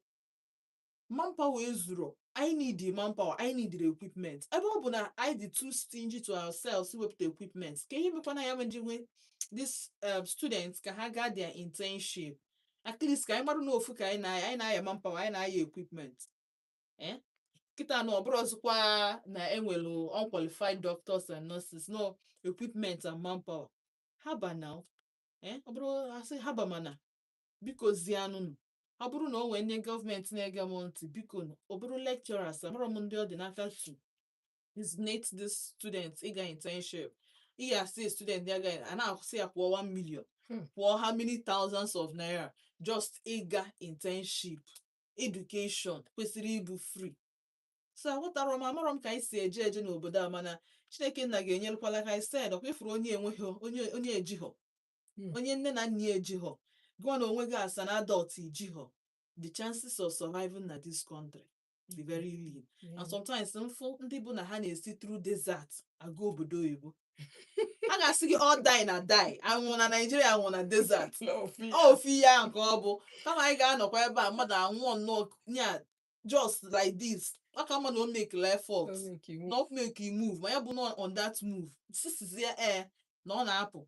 Manpower ezuro. I need the manpower, I need the equipment. Ebe ọ bụ na anyị dị too stingy to ourselves iwepụta equipment, ka ihe mekwana ya nji nwe this students ka ha gaa their internship, at least ka anyị marụ na ofu ka anyị na-aya manpower, anyị na-aya equipment. Kịta na ọ bụrụ ọzọkwa na enwelu unqualified doctors and nurses, no equipment and manpower. Haba now, ọ bụrụ asị haba, mana biko zianụnụ, ọ bụrụ na o nwee ndị gọọmenti na-ege m ntị, biko nụ, ọ bụrụ lecturers, amarọ m ndị ọ dị n'aka to designate this students ịga internship. Ị ga-asị student ya ga a na-asị ya kwụọ 1 million, kwụọ how many thousands of naira just ịga internship. Education kwesịrị ịbụ free. So aghọtara m, amarọ m ka anyị si eje eje n'obodo a, mana Chineke nna ga-enyerekwala. Ka anyị said, ọkwa ifuru onye enweghị, onye ejighọ, onye nne na nna ya ejighọ, gụọ na onwe gị as an adult ijighọ, the chances of surviving na this country dị very lean. And sometimes mfụ ndị bụ na ha na-esi through desert aga obodo oyibo, a ga-asị gị all die na die, anwụ na Nigeria, anwụ na desert. N'ofu ya. Ọ ofu ihe ahụ ka ọ bụ, kama anyị ga-anọkwa ebe a mmadụ anwụọ nnọọ nya just like this. Ọ ka mma na o make effort O make iwu. na ọ make a move, ma ya bụ na on that move sisizie ee na ọ na-apụ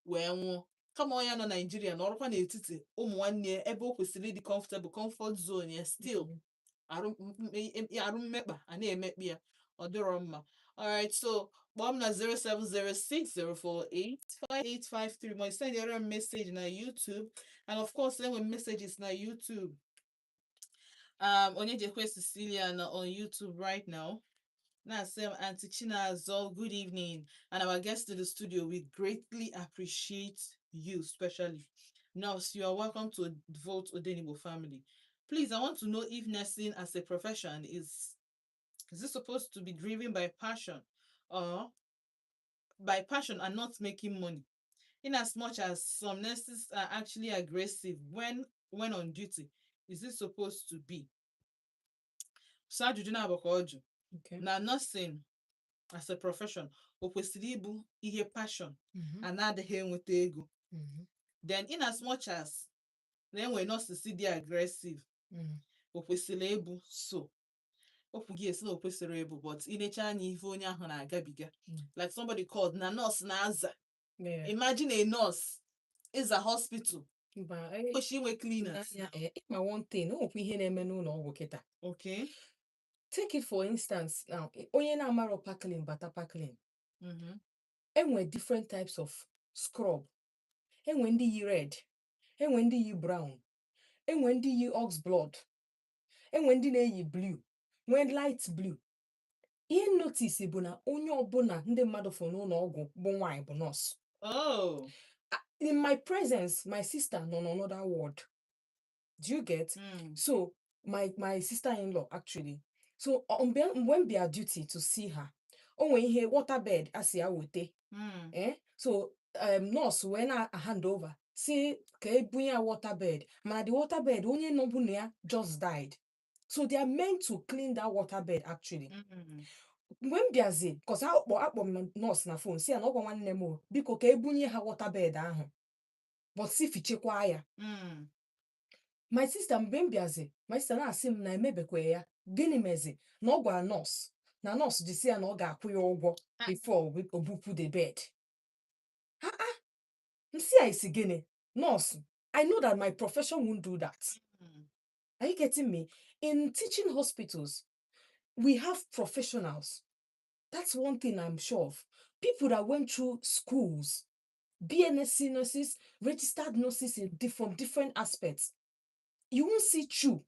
wee nwụọ, kama ọ ya nọ Naijiria na ọrụkwa n'etiti ụmụ nwanne ya ebe o kwesịrị ịdị comfortable, comfort zone ya, still arụ arụ mmekpa a na-emekpa ya, ọ dịrọ mma. Alright, so kpọọ m na 07060485853, ma send your message na YouTube. And of course enwe messages na YouTube. Onyejekwe Cecilia na on YouTube right now na-asị m, "Aunty Chinazọ, good evening, and our guest in the studio. We greatly appreciate you, especially nurse. You are welcome to Vote Odenigbo family. Please, I want to know if nursing as a profession is it supposed to be driven by passion or by passion and not making money, in as much as some nurses are actually aggressive when on duty? Is it supposed to be so?" Ajụjụ na-abụ ka ọ jụ na nursing as a profession, o kwesịrị ịbụ ihe passion a na-adịghị enweta ego, then in as much as na enwe nurses dị aggressive, o kwesịrị ịbụ so? Okwu gị esi na o kwesịrị ịbụ, but inecha anya ife onye ahụ na-agabiga, like somebody called na nurse na-aza. Imagine a nurse is a hospital Mba, kwesịrị inwe cleaners. N'anya, ịma one thing, o nwekwa ihe na-eme n'ụlọ ọgwụ kịta. Take it for instance now, onye na-amarọ Parklane bata Parklane. Enwe different types of scrub. Enwe ndị yi red, enwe ndị yi brown, enwe ndị yi ox blood, enwe ndị na-eyi blue, nwee light blue. Ihe notice bụ na onye ọbụla ndị mmadụ fụ n'ụlọ ọgwụ bụ nwaanyị bụ nọọsụ. Oh. In my presence, my sister nọ n'another ward. Do you get? Mm. So my sister-in-law actually. So mgbe m bịa duty to see her, O nwee ihe waterbed a sị ya wete. Eh? So nurse wee na hand over si ka ebunye ya waterbed, mana the waterbed onye nọbụ na ya just died. So they are meant to clean that waterbed, actually. Mgbe m bịazi, 'cause akpọ m nọọsụ na phone, si ya na ọgwa nwanne m o, biko ka ebunye ha waterbed ahụ, but si fichekwaa ya. My sister, mgbe m bịazi, my sister na-asị m na emebekwa ya. Gịnị mezi na ọ gwara nọọsụ na nọọsụ ji si ya na ọ ga-akwụ ya ụgwọ before o bupụ the bed? Ah ah, m si ya, isi gịnị nọọsụ? I know that my profession won't do that. Are you getting me? In teaching hospitals, we have professionals. That's one thing I'm sure of. People that went through schools, BNSC nurses, registered nurses from different aspects. You won't see true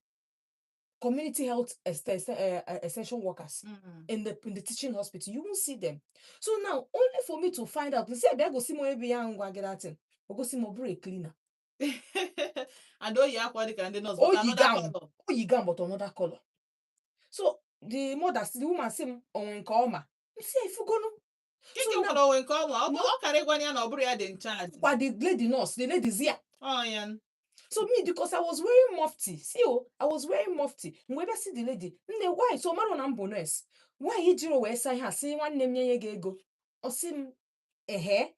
community health extension workers in the teaching hospital. You won't see them. So now, only for me to find out, say, I go see mo ebe ya ngwa get that thing. O go see mo bụrụ a cleaner. And o yi akwa dịka ndị nọọsụ, O but yi another gown. color. O yi gown, but another color. So the mother, the woman sị m onwe nke ọma. M sị ya, ifugonu. Keke So now- kwara onwe nke ọma, ọ bụ ọ kara ịgwa ya na ọ bụrụ ya dị in charge. Kwa the lady nurse, the lady ya. Ọ ya. So me, because I was wearing mufti. See oh, I was wearing mufti. Mgbe bịa see the lady, nne, why? So mara na m bụ nurse. Why ijiro wee sa ihe a sị nwanne m nye gị ego? Ọ sị m, ehe.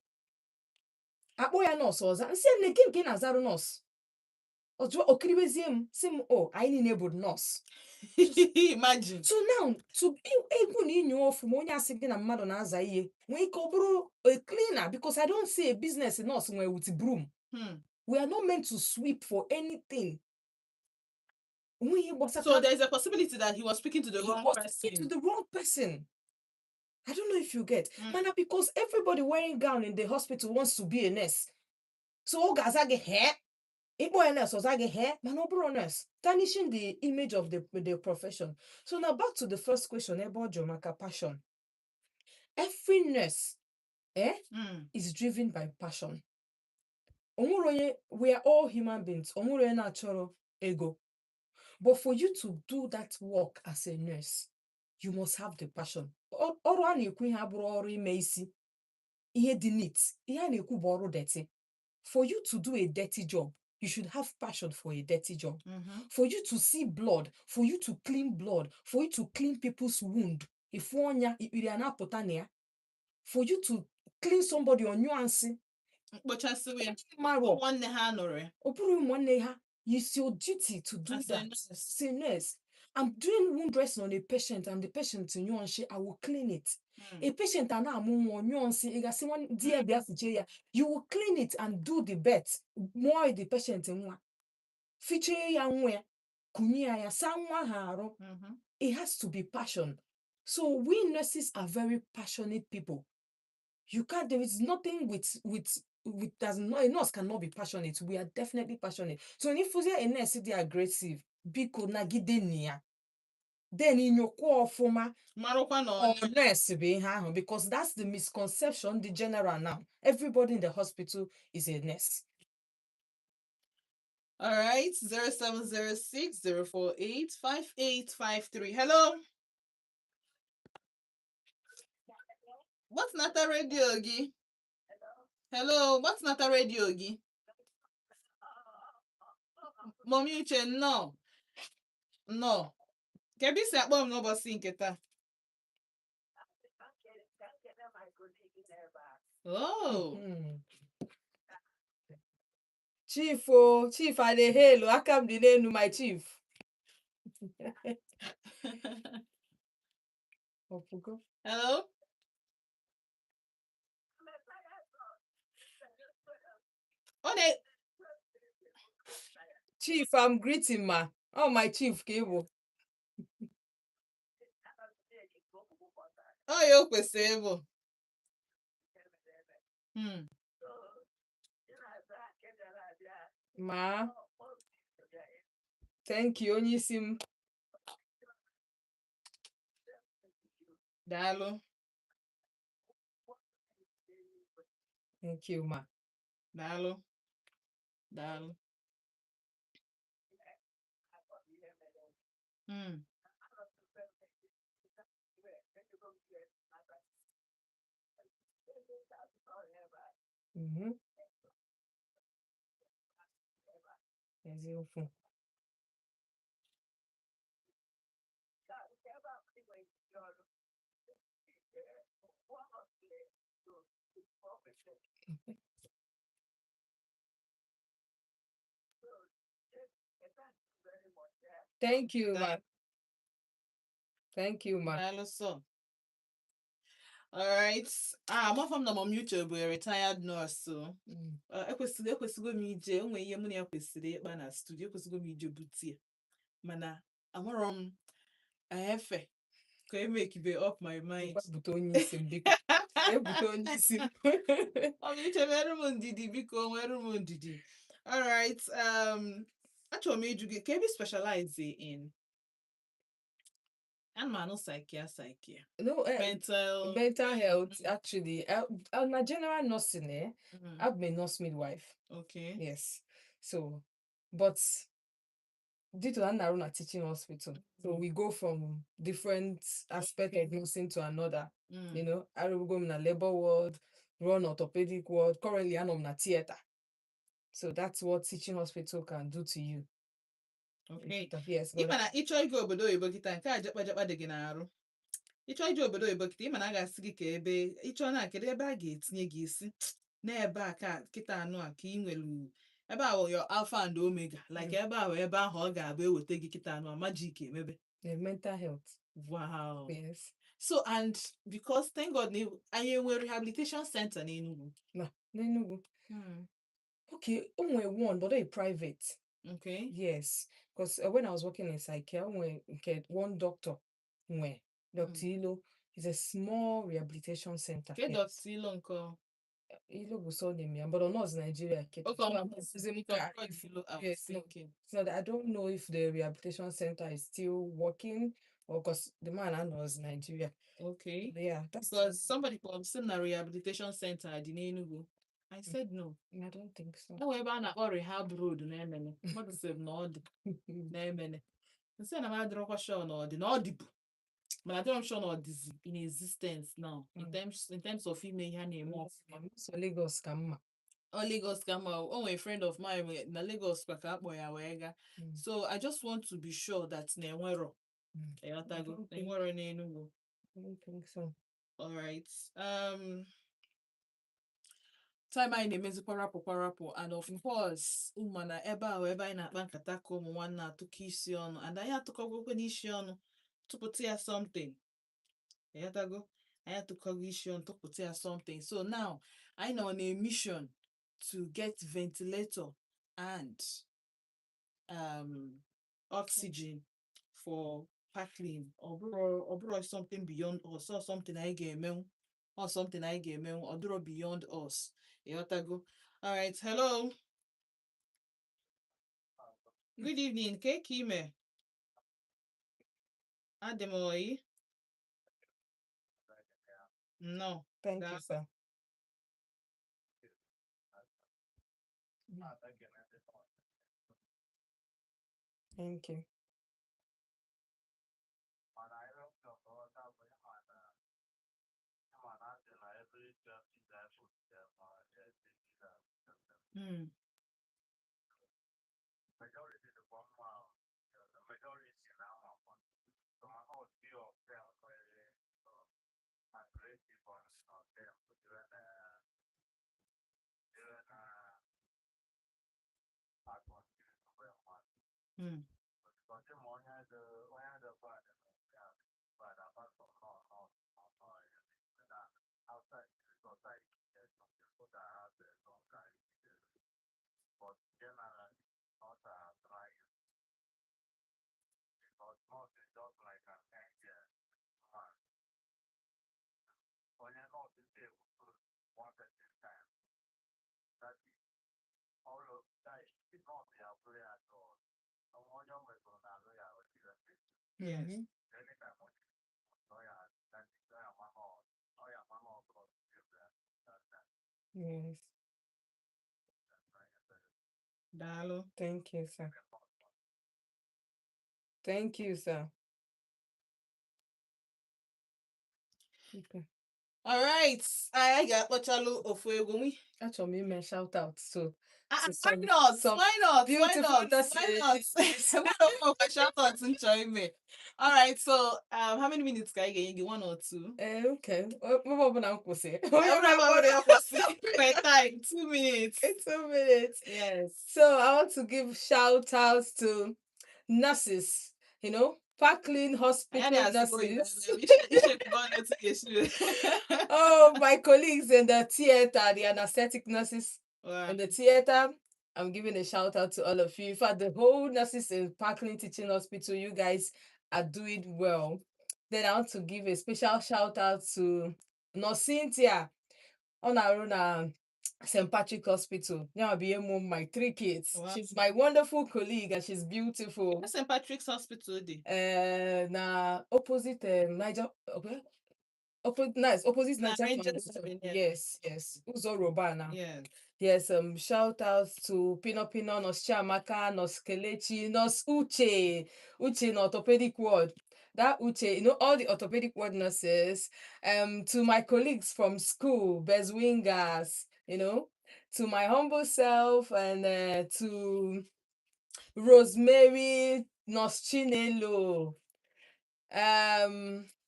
Akpọ ya nọọsụ ọza. Nsị ya, nne, gị nke ị na-azarụ nọọsụ? Ọ jụọ, o kiribezie m, sị m, o, anyị niile bụ nọọsụ. Imagine. So now, to egwu na inyo ọfụma, onye asị gị na mmadụ na-aza ihe, nwee ike ọ bụrụ a cleaner, because I don't see a business nurse nwere with broom. We are not meant to sweep for anything. Onwe ihe gbasata. So there is a possibility that he was speaking to the He wrong was speaking person. to the wrong person. I don't know if you get. Mana because everybody wearing gown in the hospital wants to be a nurse. So ọ ga-aza gị he. Ịkpọ ya nurse, ọza gị he, mana ọ bụrụ nurse, tarnishing the image of the profession. So now back to the first question ebe ọ jụrụ maka passion. Every nurse, eh, is driven by passion. Onwere onye, we are all human beings. Onwere onye na-achọrọ ego. But for you to do that work as a nurse, you must have the passion. Ọrụ a na-ekwu ihe abụrụ ọrụ ime isi, ihe dị neat. Ihe a na-ekwu bụ ọrụ dirty. For you to do a dirty job, you should have passion for a dirty job. For you to see blood, for you to clean blood, for you to clean people's wound, ifu ọnya ikpiri a na-apụta na ya. For you to clean somebody onyụọ nsị, Mkpochasịwa ya. marọ, Nwanne ha nụrụ ya. ọ bụrụ ụmụnne ha, it's your duty to do As a that. nurse. As a nurse, I'm doing wound dressing on a patient and the patient nyụọ nsị, I will clean it. A patient a na-amụ nwa nyụọ nsị, ị ga-asị nwa di ya bịa fichie ya. You will clean it and do the best. Mụọ the patient nwa. Fichie ya nwa ya, kunye ya ya, saa nwa ha arụ. It has to be passion. So we nurses are very passionate people. You can't, there is nothing with there's no, a nurse cannot be passionate. We are definitely passionate. So if you a nurse dị aggressive, biko nagide na ya. Then inyokwa ọfụma Marụkwa na ọ ọ nurse bụ ihe ahụ, because that's the misconception, the general now. Everybody in the hospital is a nurse. All right, 0706 048 5853. Hello. What's nata radio gị? Hello, what's nata radio gị? Mommy Uche, nnọọ. Nnọọ. Ka ebe isi akpọ m n'ụbọchị nke taa? Oh, Chief o, chief, I dey hail o, aka m dị n'enu, my chief. Ọpụgo. Hello? Ọ na Chief, I'm greeting ma. Oh, my chief ka ị bụ. Ọ ya o kwesịrị ịbụ. Ma. Thank you, onye isi m. Daalụ. Thank you, ma. Daalụ. Daalụ. Eziokwu. Thank you, ma. Thank you, ma. Daalụ sọ. Alright. Ah, amafọ m na Mom Uche bụ a retired nurse, so ekwesịgo m ije, o nwere ihe mụ na ya kwesịrị ịkpa na studio, ekwesịgo m ije bute ya. Mana amarọ m efe ka emekibe up my mind. Ngwa, bute onye isi m, biko. Ebute onye isi m. Ọ bụ Uche, nwere m ndidi, biko, nwere m ndidi. Alright, achọrọ m ịjụ gị ka ebe i specialize in. Ana m anụ psychia. No, Mental. Mental health, actually. Na general nursing, eh? I'm a nurse midwife. Yes. So, but due to that na teaching hospital, so we go from different aspect of nursing to another. Arụgo m na labor ward, run orthopedic ward. Currently, anọ m na theater. So that's what teaching hospital can do to you. Yes. Ị ma na ịchọ ịga obodo oyibo kịta, nke a jekpa jekpa dị gị n'arụ. Ịchọ ije obodo oyibo kịta, ị ma na a ga-asị gị ka ebe ịchọ na kedu ebe a ga-etinye gị isi n'ebe a ka kịta anụ a ka ị nwere ebe a wụ your alpha and omega, like ebe a wụ ebe ahụ ọ ga-abụ eweta gị kịta anụ a magic emebe. The mental health. Wow. Yes. So, and because thank God na anyị enwe rehabilitation center n'Enugu. Na n'Enugu. Okay, only one, but a private. Yes, because when I was working in psyche, only, okay, one doctor, nwe, Dr. Ilo, is a small rehabilitation center. Ke Yes. Dr. Ilo nke Ilo bụ surname ya, but ọ nọọsụ Nigeria kịta. Okay, So I'm I'm assuming ka Dr. Ilo, I was Yes, no. thinking. So that I don't know if the rehabilitation center is still working or because the man I know is Nigeria. Yeah, that's the Because somebody called sị m na rehabilitation center dị n'Enugu. I said no. I don't think so. E nwere ebe a na-akpọ Rehab Road n'Emene. Mmadụ sị m na ọ dị n'Emene. Nsị na m adịrọkwa sure na ọ dị, na ọ dịbu. Mana adịrọ m sure na ọ dịzi in existence now in terms of ime ihe a na-eme ọfụma. So Lagos ka mma. Ọ Lagos ka mma. O nwere friend of mine na Lagos kwa ka akpọ ya wee gaa. So I just want to be sure that na enwero. Ịghọtago? I don't Na think enwero n'Enugu. I don't think so. All right. Time anyị na-emezi kwarapụ kwarapụ, and of course, ụmụ na ebe a wụ ebe anyị na-akpa nkata ka ụmụ nwanne atụkọ isi ọnụ, and anyị atụkọgokwe n'isi ọnụ tụpụta ya something. Ịghọtago? Anyị atụkọgo isi ọnụ tụpụta ya something. So now, anyị nọ on a mission to get ventilator and oxygen for Parklane. Ọ bụrụ something beyond us, or something anyị ga-emenwu, or something anyị ga-emenwu, ọ dịrọ beyond us. Ịghọtago? All right, hello. Good evening. Ke ka ime? Adị m oyi. No. Thank you, sir. Thank you. Mana ihe m chọrọ ka ọ bụ ịma na asị na ebe ịchọ ịga. Majority dịkwa mma o. The majority na-amakwa. So my whole few of them very aggressive on them. Even I confuse well man. Because the onye the bad, yeah, but apart from no, outside the society, there's some people that have some kind of, but generally not trying because not is just like an angel man. Onye not is able to one at a time. That is all of that is not their prayer at all. Onye o mekọrọ n'alụ ya o jiri anytime ọ ya that is ọ ya ma ọ God that time. Daalụ. Thank you, sir. Thank you, sir. Okay. Alright, anyị ga-akpọchalụ ofu egwu nwi. Achọrọ m ime shout out so Ah, to ah, why some not? some Why not? Why beautiful not? Why not? nurses. Shout out to Nchoime. All right, so how many minutes can I get? You one or two? Eh, okay. Ebe ọbụla m kwụsị. My time, 2 minutes. 2 minutes. Yes. So I want to give shout outs to nurses, Parkland Hospital nurses. Oh, my colleagues in the theater, the anesthetic nurses in the theater. I'm giving a shout out to all of you. In fact, the whole nurses in Parkland Teaching Hospital, you guys are doing well. Then I want to give a special shout out to Nurse Cynthia on our own St. Patrick Hospital. Now I'll be mom my three kids. She's my wonderful colleague and she's beautiful. St. Patrick's Hospital dị. Na opposite Niger, okay? Opposite, nice, opposite Na Niger Rangers Foundation. Avenue. Yes. Ụzọ Roba now. Yes. Yes, shout outs to Pino Pino, Nurse Chiamaka, Nurse Kelechi, Nurse Uche, Uche in orthopedic ward. That Uche, all the orthopedic ward nurses, to my colleagues from school, Bez Wingers, to my humble self, and to Rosemary, Nurse Chinelo.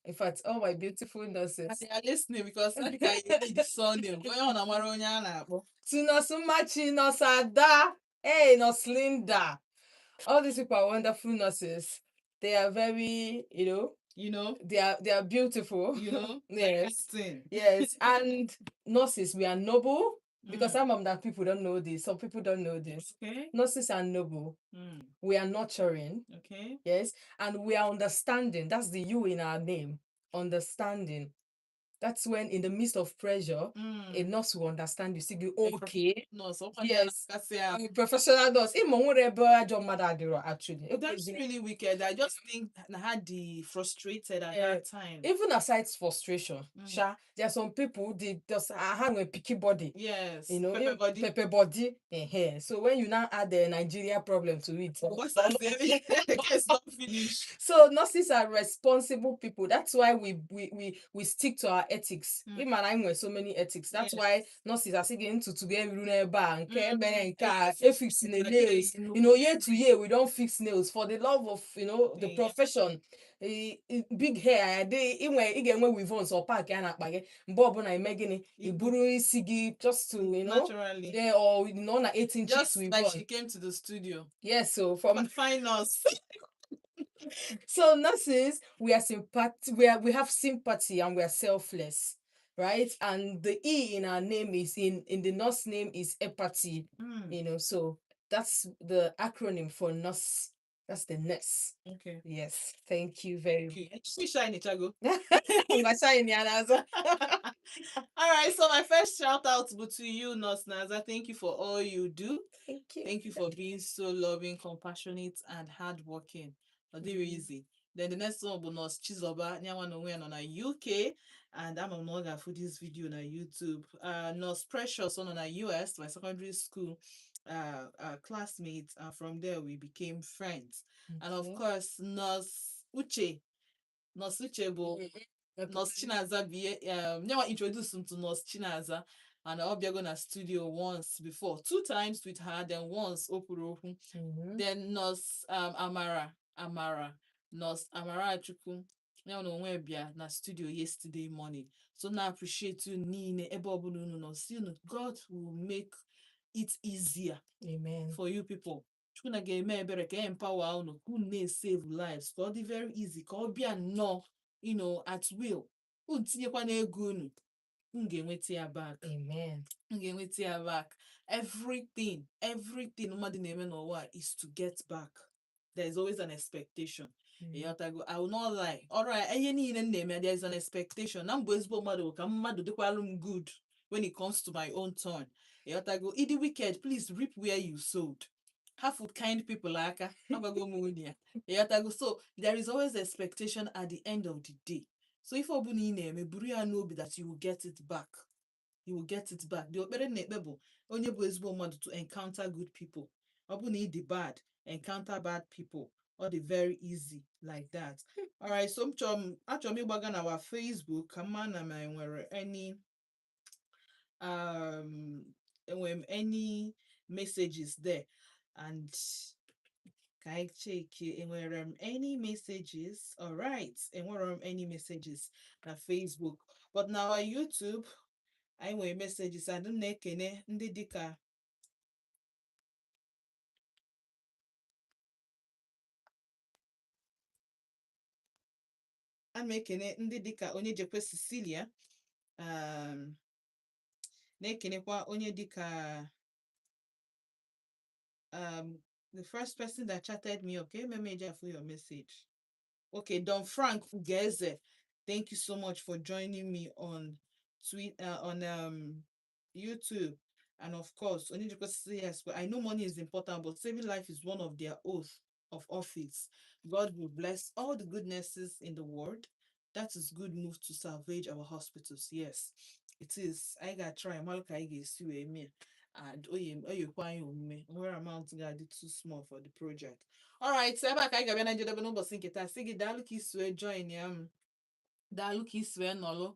In fact, all my beautiful nurses. And they are listening because I think the surname. Onye ọ na-amara onye a na-akpọ. To Nurse Machi, Nurse Ada, hey, Nurse Linda. All these people are wonderful nurses. They are very, they are beautiful. Yes. Thing. Yes. And nurses, we are noble because some of that people don't know this. Some people don't know this. Nurses are noble. We are nurturing. Yes. And we are understanding. That's the U in our name. Understanding. That's when in the midst of pressure, a nurse will understand you. See, you A okay. Nurse, ọkwa ndị Yes. na-akasị ahụ. A professional nurse. Ịma o nwere ebe ajọ mmadụ adịrọ actually. That's really wicked. I just think na ha dị frustrated at that time. Even aside frustration, sha, there are some people, they just have a picky body. Pepper body. Pepper body. Eh. So when you now add the Nigeria problem to it, What's that? The case don't finish. So nurses are responsible people. That's why we stick to our ethics. Ịma na anyị nwere so many ethics. That's why nurses are saying ntutu gị eru n'ebe a, nke mere nke a, e fix na nails. Year to year we don't fix nails for the love of the profession. Big hair adị inwe ị ga-enwe weave-ons or pack ya na-akpa gị mgbe ọbụla ime gịnị i buru isi gị just to Naturally. Yeah, or na 8 inches Just like weave-on. she came to the studio. Yes, so from Find us. So nurses, we are sympath we are we have sympathy and we are selfless, right? And the E in our name is in the nurse name is empathy, so that's the acronym for nurse. That's the nurse. Yes, thank you very Okay. We shine it, Chago. much. Ngwa shine ya n'azụ. All right. So my first shout out go to you, Nurse Naza. Thank you for all you do. Thank you. Thank you for being so loving, compassionate, and hardworking. Ọ dịrị easy. Then the next one bụ Nurse Chizoba, nyanwa na onwe ya nọ na UK, and ama m na ọ ga-afụ this video na YouTube. Nurse Precious ọ nọ na US, my secondary school classmate, and from there we became friends. And of course, Nurse Uche. Nurse Uche bụ Nurse Chinaza bie nyanwa introduce m to Nurse Chinaza, and ọ bịago na studio once before, two times with her, then once o kwuru okwu. Then Nurse Amara, Nurse Amara Chukwu, ya na onwe bịa na studio yesterday morning. So na appreciate you niile ebe ọbụla unu nọ. Si unu, God will make it easier Amen. For you people. Chukwu na ga-eme ebere ka e empower unu ka unu na-save lives, ka ọ dị very easy, ka ọ bịa nnọọ at will. Unu tinyekwa n'ego unu, unu ga-enweta ya back. Amen. M ga-enweta ya back. Everything, everything mmadụ na-eme n'ụwa a is to get back. There is always an expectation. Ịghọtago? I will not lie. Ọrụ a, ihe niile m na-eme, there is an expectation na mbụ ezigbo mmadụ bụ ka mmadụ dịkwalụ m good when it comes to my own turn. Ịghọtago? Ịdị wicked, please reap where you sowed. Hafụ kind people aka agwago m unu ya. Ịghọtago? So there is always expectation at the end of the day. So ife ọbụla ị na-eme, buru ya n'obi that you will get it back. You will get it back. The okpere m na-ekpe bụ onye bụ ezigbo mmadụ to encounter good people. Ọ bụ na ị dị bad, encounter bad people. Ọ Ọ dị very easy like that. Alright, so m chọrọ m achọrọ m ịgbaga na our Facebook ka mma na ma enwere any enwere m any messages there, and ka anyị cheki, enwere m any messages? Alright, enwere m any messages na Facebook, but na our YouTube anyị nwere messages, and m na-ekene ndị dịka ana m ekene ndị dịka onye jekwe Cecilia, na-ekenekwa onye dịka the first person that chatted me. Okay, meme for your message. Okay, Don Frank Ugeze, thank you so much for joining me on tweet on YouTube. And of course, Onyejekwe Cecilia, yes, but I know money is important, but saving life is one of their oath of office. God will bless all the goodnesses in the world. That is good move to salvage our hospitals. Yes, it is. I got try malụ ka anyị ga-esi wee mee and oye oyekwa anyị omume nwere amount ga-adị too small for the project. Alright, so ebe a ka anyị ga-abịa na njedebe n'ụbọchị nke taa. Sị gị daalụ ka isi wee join ya m, daalụ ka isi wee nọlụ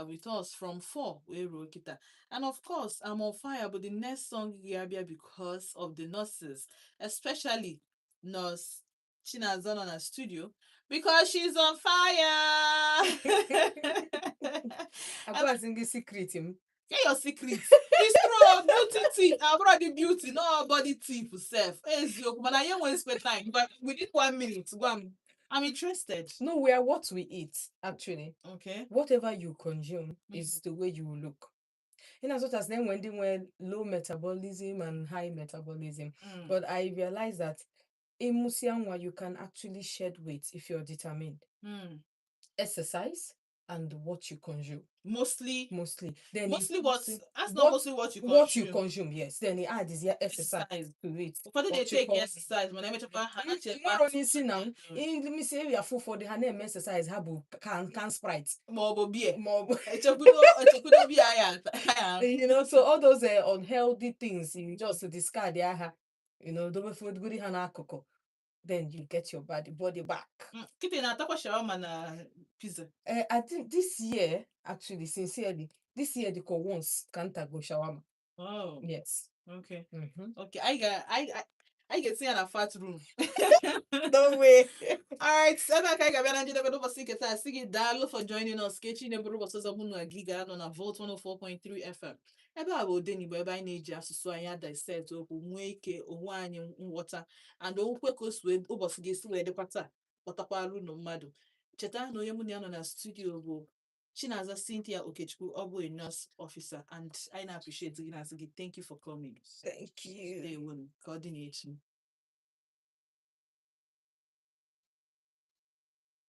with us from 4 wee ruo kịta. And of course, I'm on fire, but the next song ga-abịa because of the nurses, especially Nurse Chinaza nọ na studio, because she's on fire. Agwazi gị secret m. Get your secret. It's true, beauty tip. Abụrụ the beauty, no body tip sef. Eziokwu, mana anyị enweghị spare time. But within one minute, gwa m. I'm interested. No, we are what we eat, actually. Okay. Whatever you consume is the way you will look. In as much as then when they were low metabolism and high metabolism, but I realized that in Musianwa, you can actually shed weight if you're determined. Exercise and what you consume, Mostly, mostly. Then mostly what, that's not mostly what you what you consume. Consume, yes. Then the add is your exercise Exercise. to it. Ụfọdụ What you na-etake consume. Exercise mana emechakwa ha na-echekwa Nwere onye isi na isi area afụ ụfọdụ ha na-eme exercise, ha bụ can Sprite ma ọ bụ beer. Ma ọ bụ Echekwudo beer anyị ata. So all those unhealthy things, you just discard ya ha, dobe fodgodi ha n'akụkụ, then you get your body back. Kịta na-atakwa shawarma na pizza. I think this year, actually, sincerely, this year the once ka m tago shawarma. Oh, Yes. okay. Okay, I ga-etinye ya na fat room. No way. Alright, ebe a ka anyị ga-abịa na njedebe n'ụbọchị nke taa. Sị gị daalụ for joining us. Ka echi na-eburu ụbọchị ọzọ mụ na gị ga-anọ na Volt 104.3 FM. Ebe a bụ Odenigbo, ebe anyị na-eji asụsụ anyị dissect okwu, nwee ike onwe anyị nghọta and okwukwe ka o si wee ụbọchị ga-esi wee dịkwa taa kpọtakwara unu mmadụ. Cheta na onye mụ na ya nọ na studio bụ Chinaza Cynthia Okechukwu, ọ bụ a nurse officer, and anyị na-appreciate gị, na-asị gị thank you for coming. Thank you. Ndewo, ka ọ dị n'echi.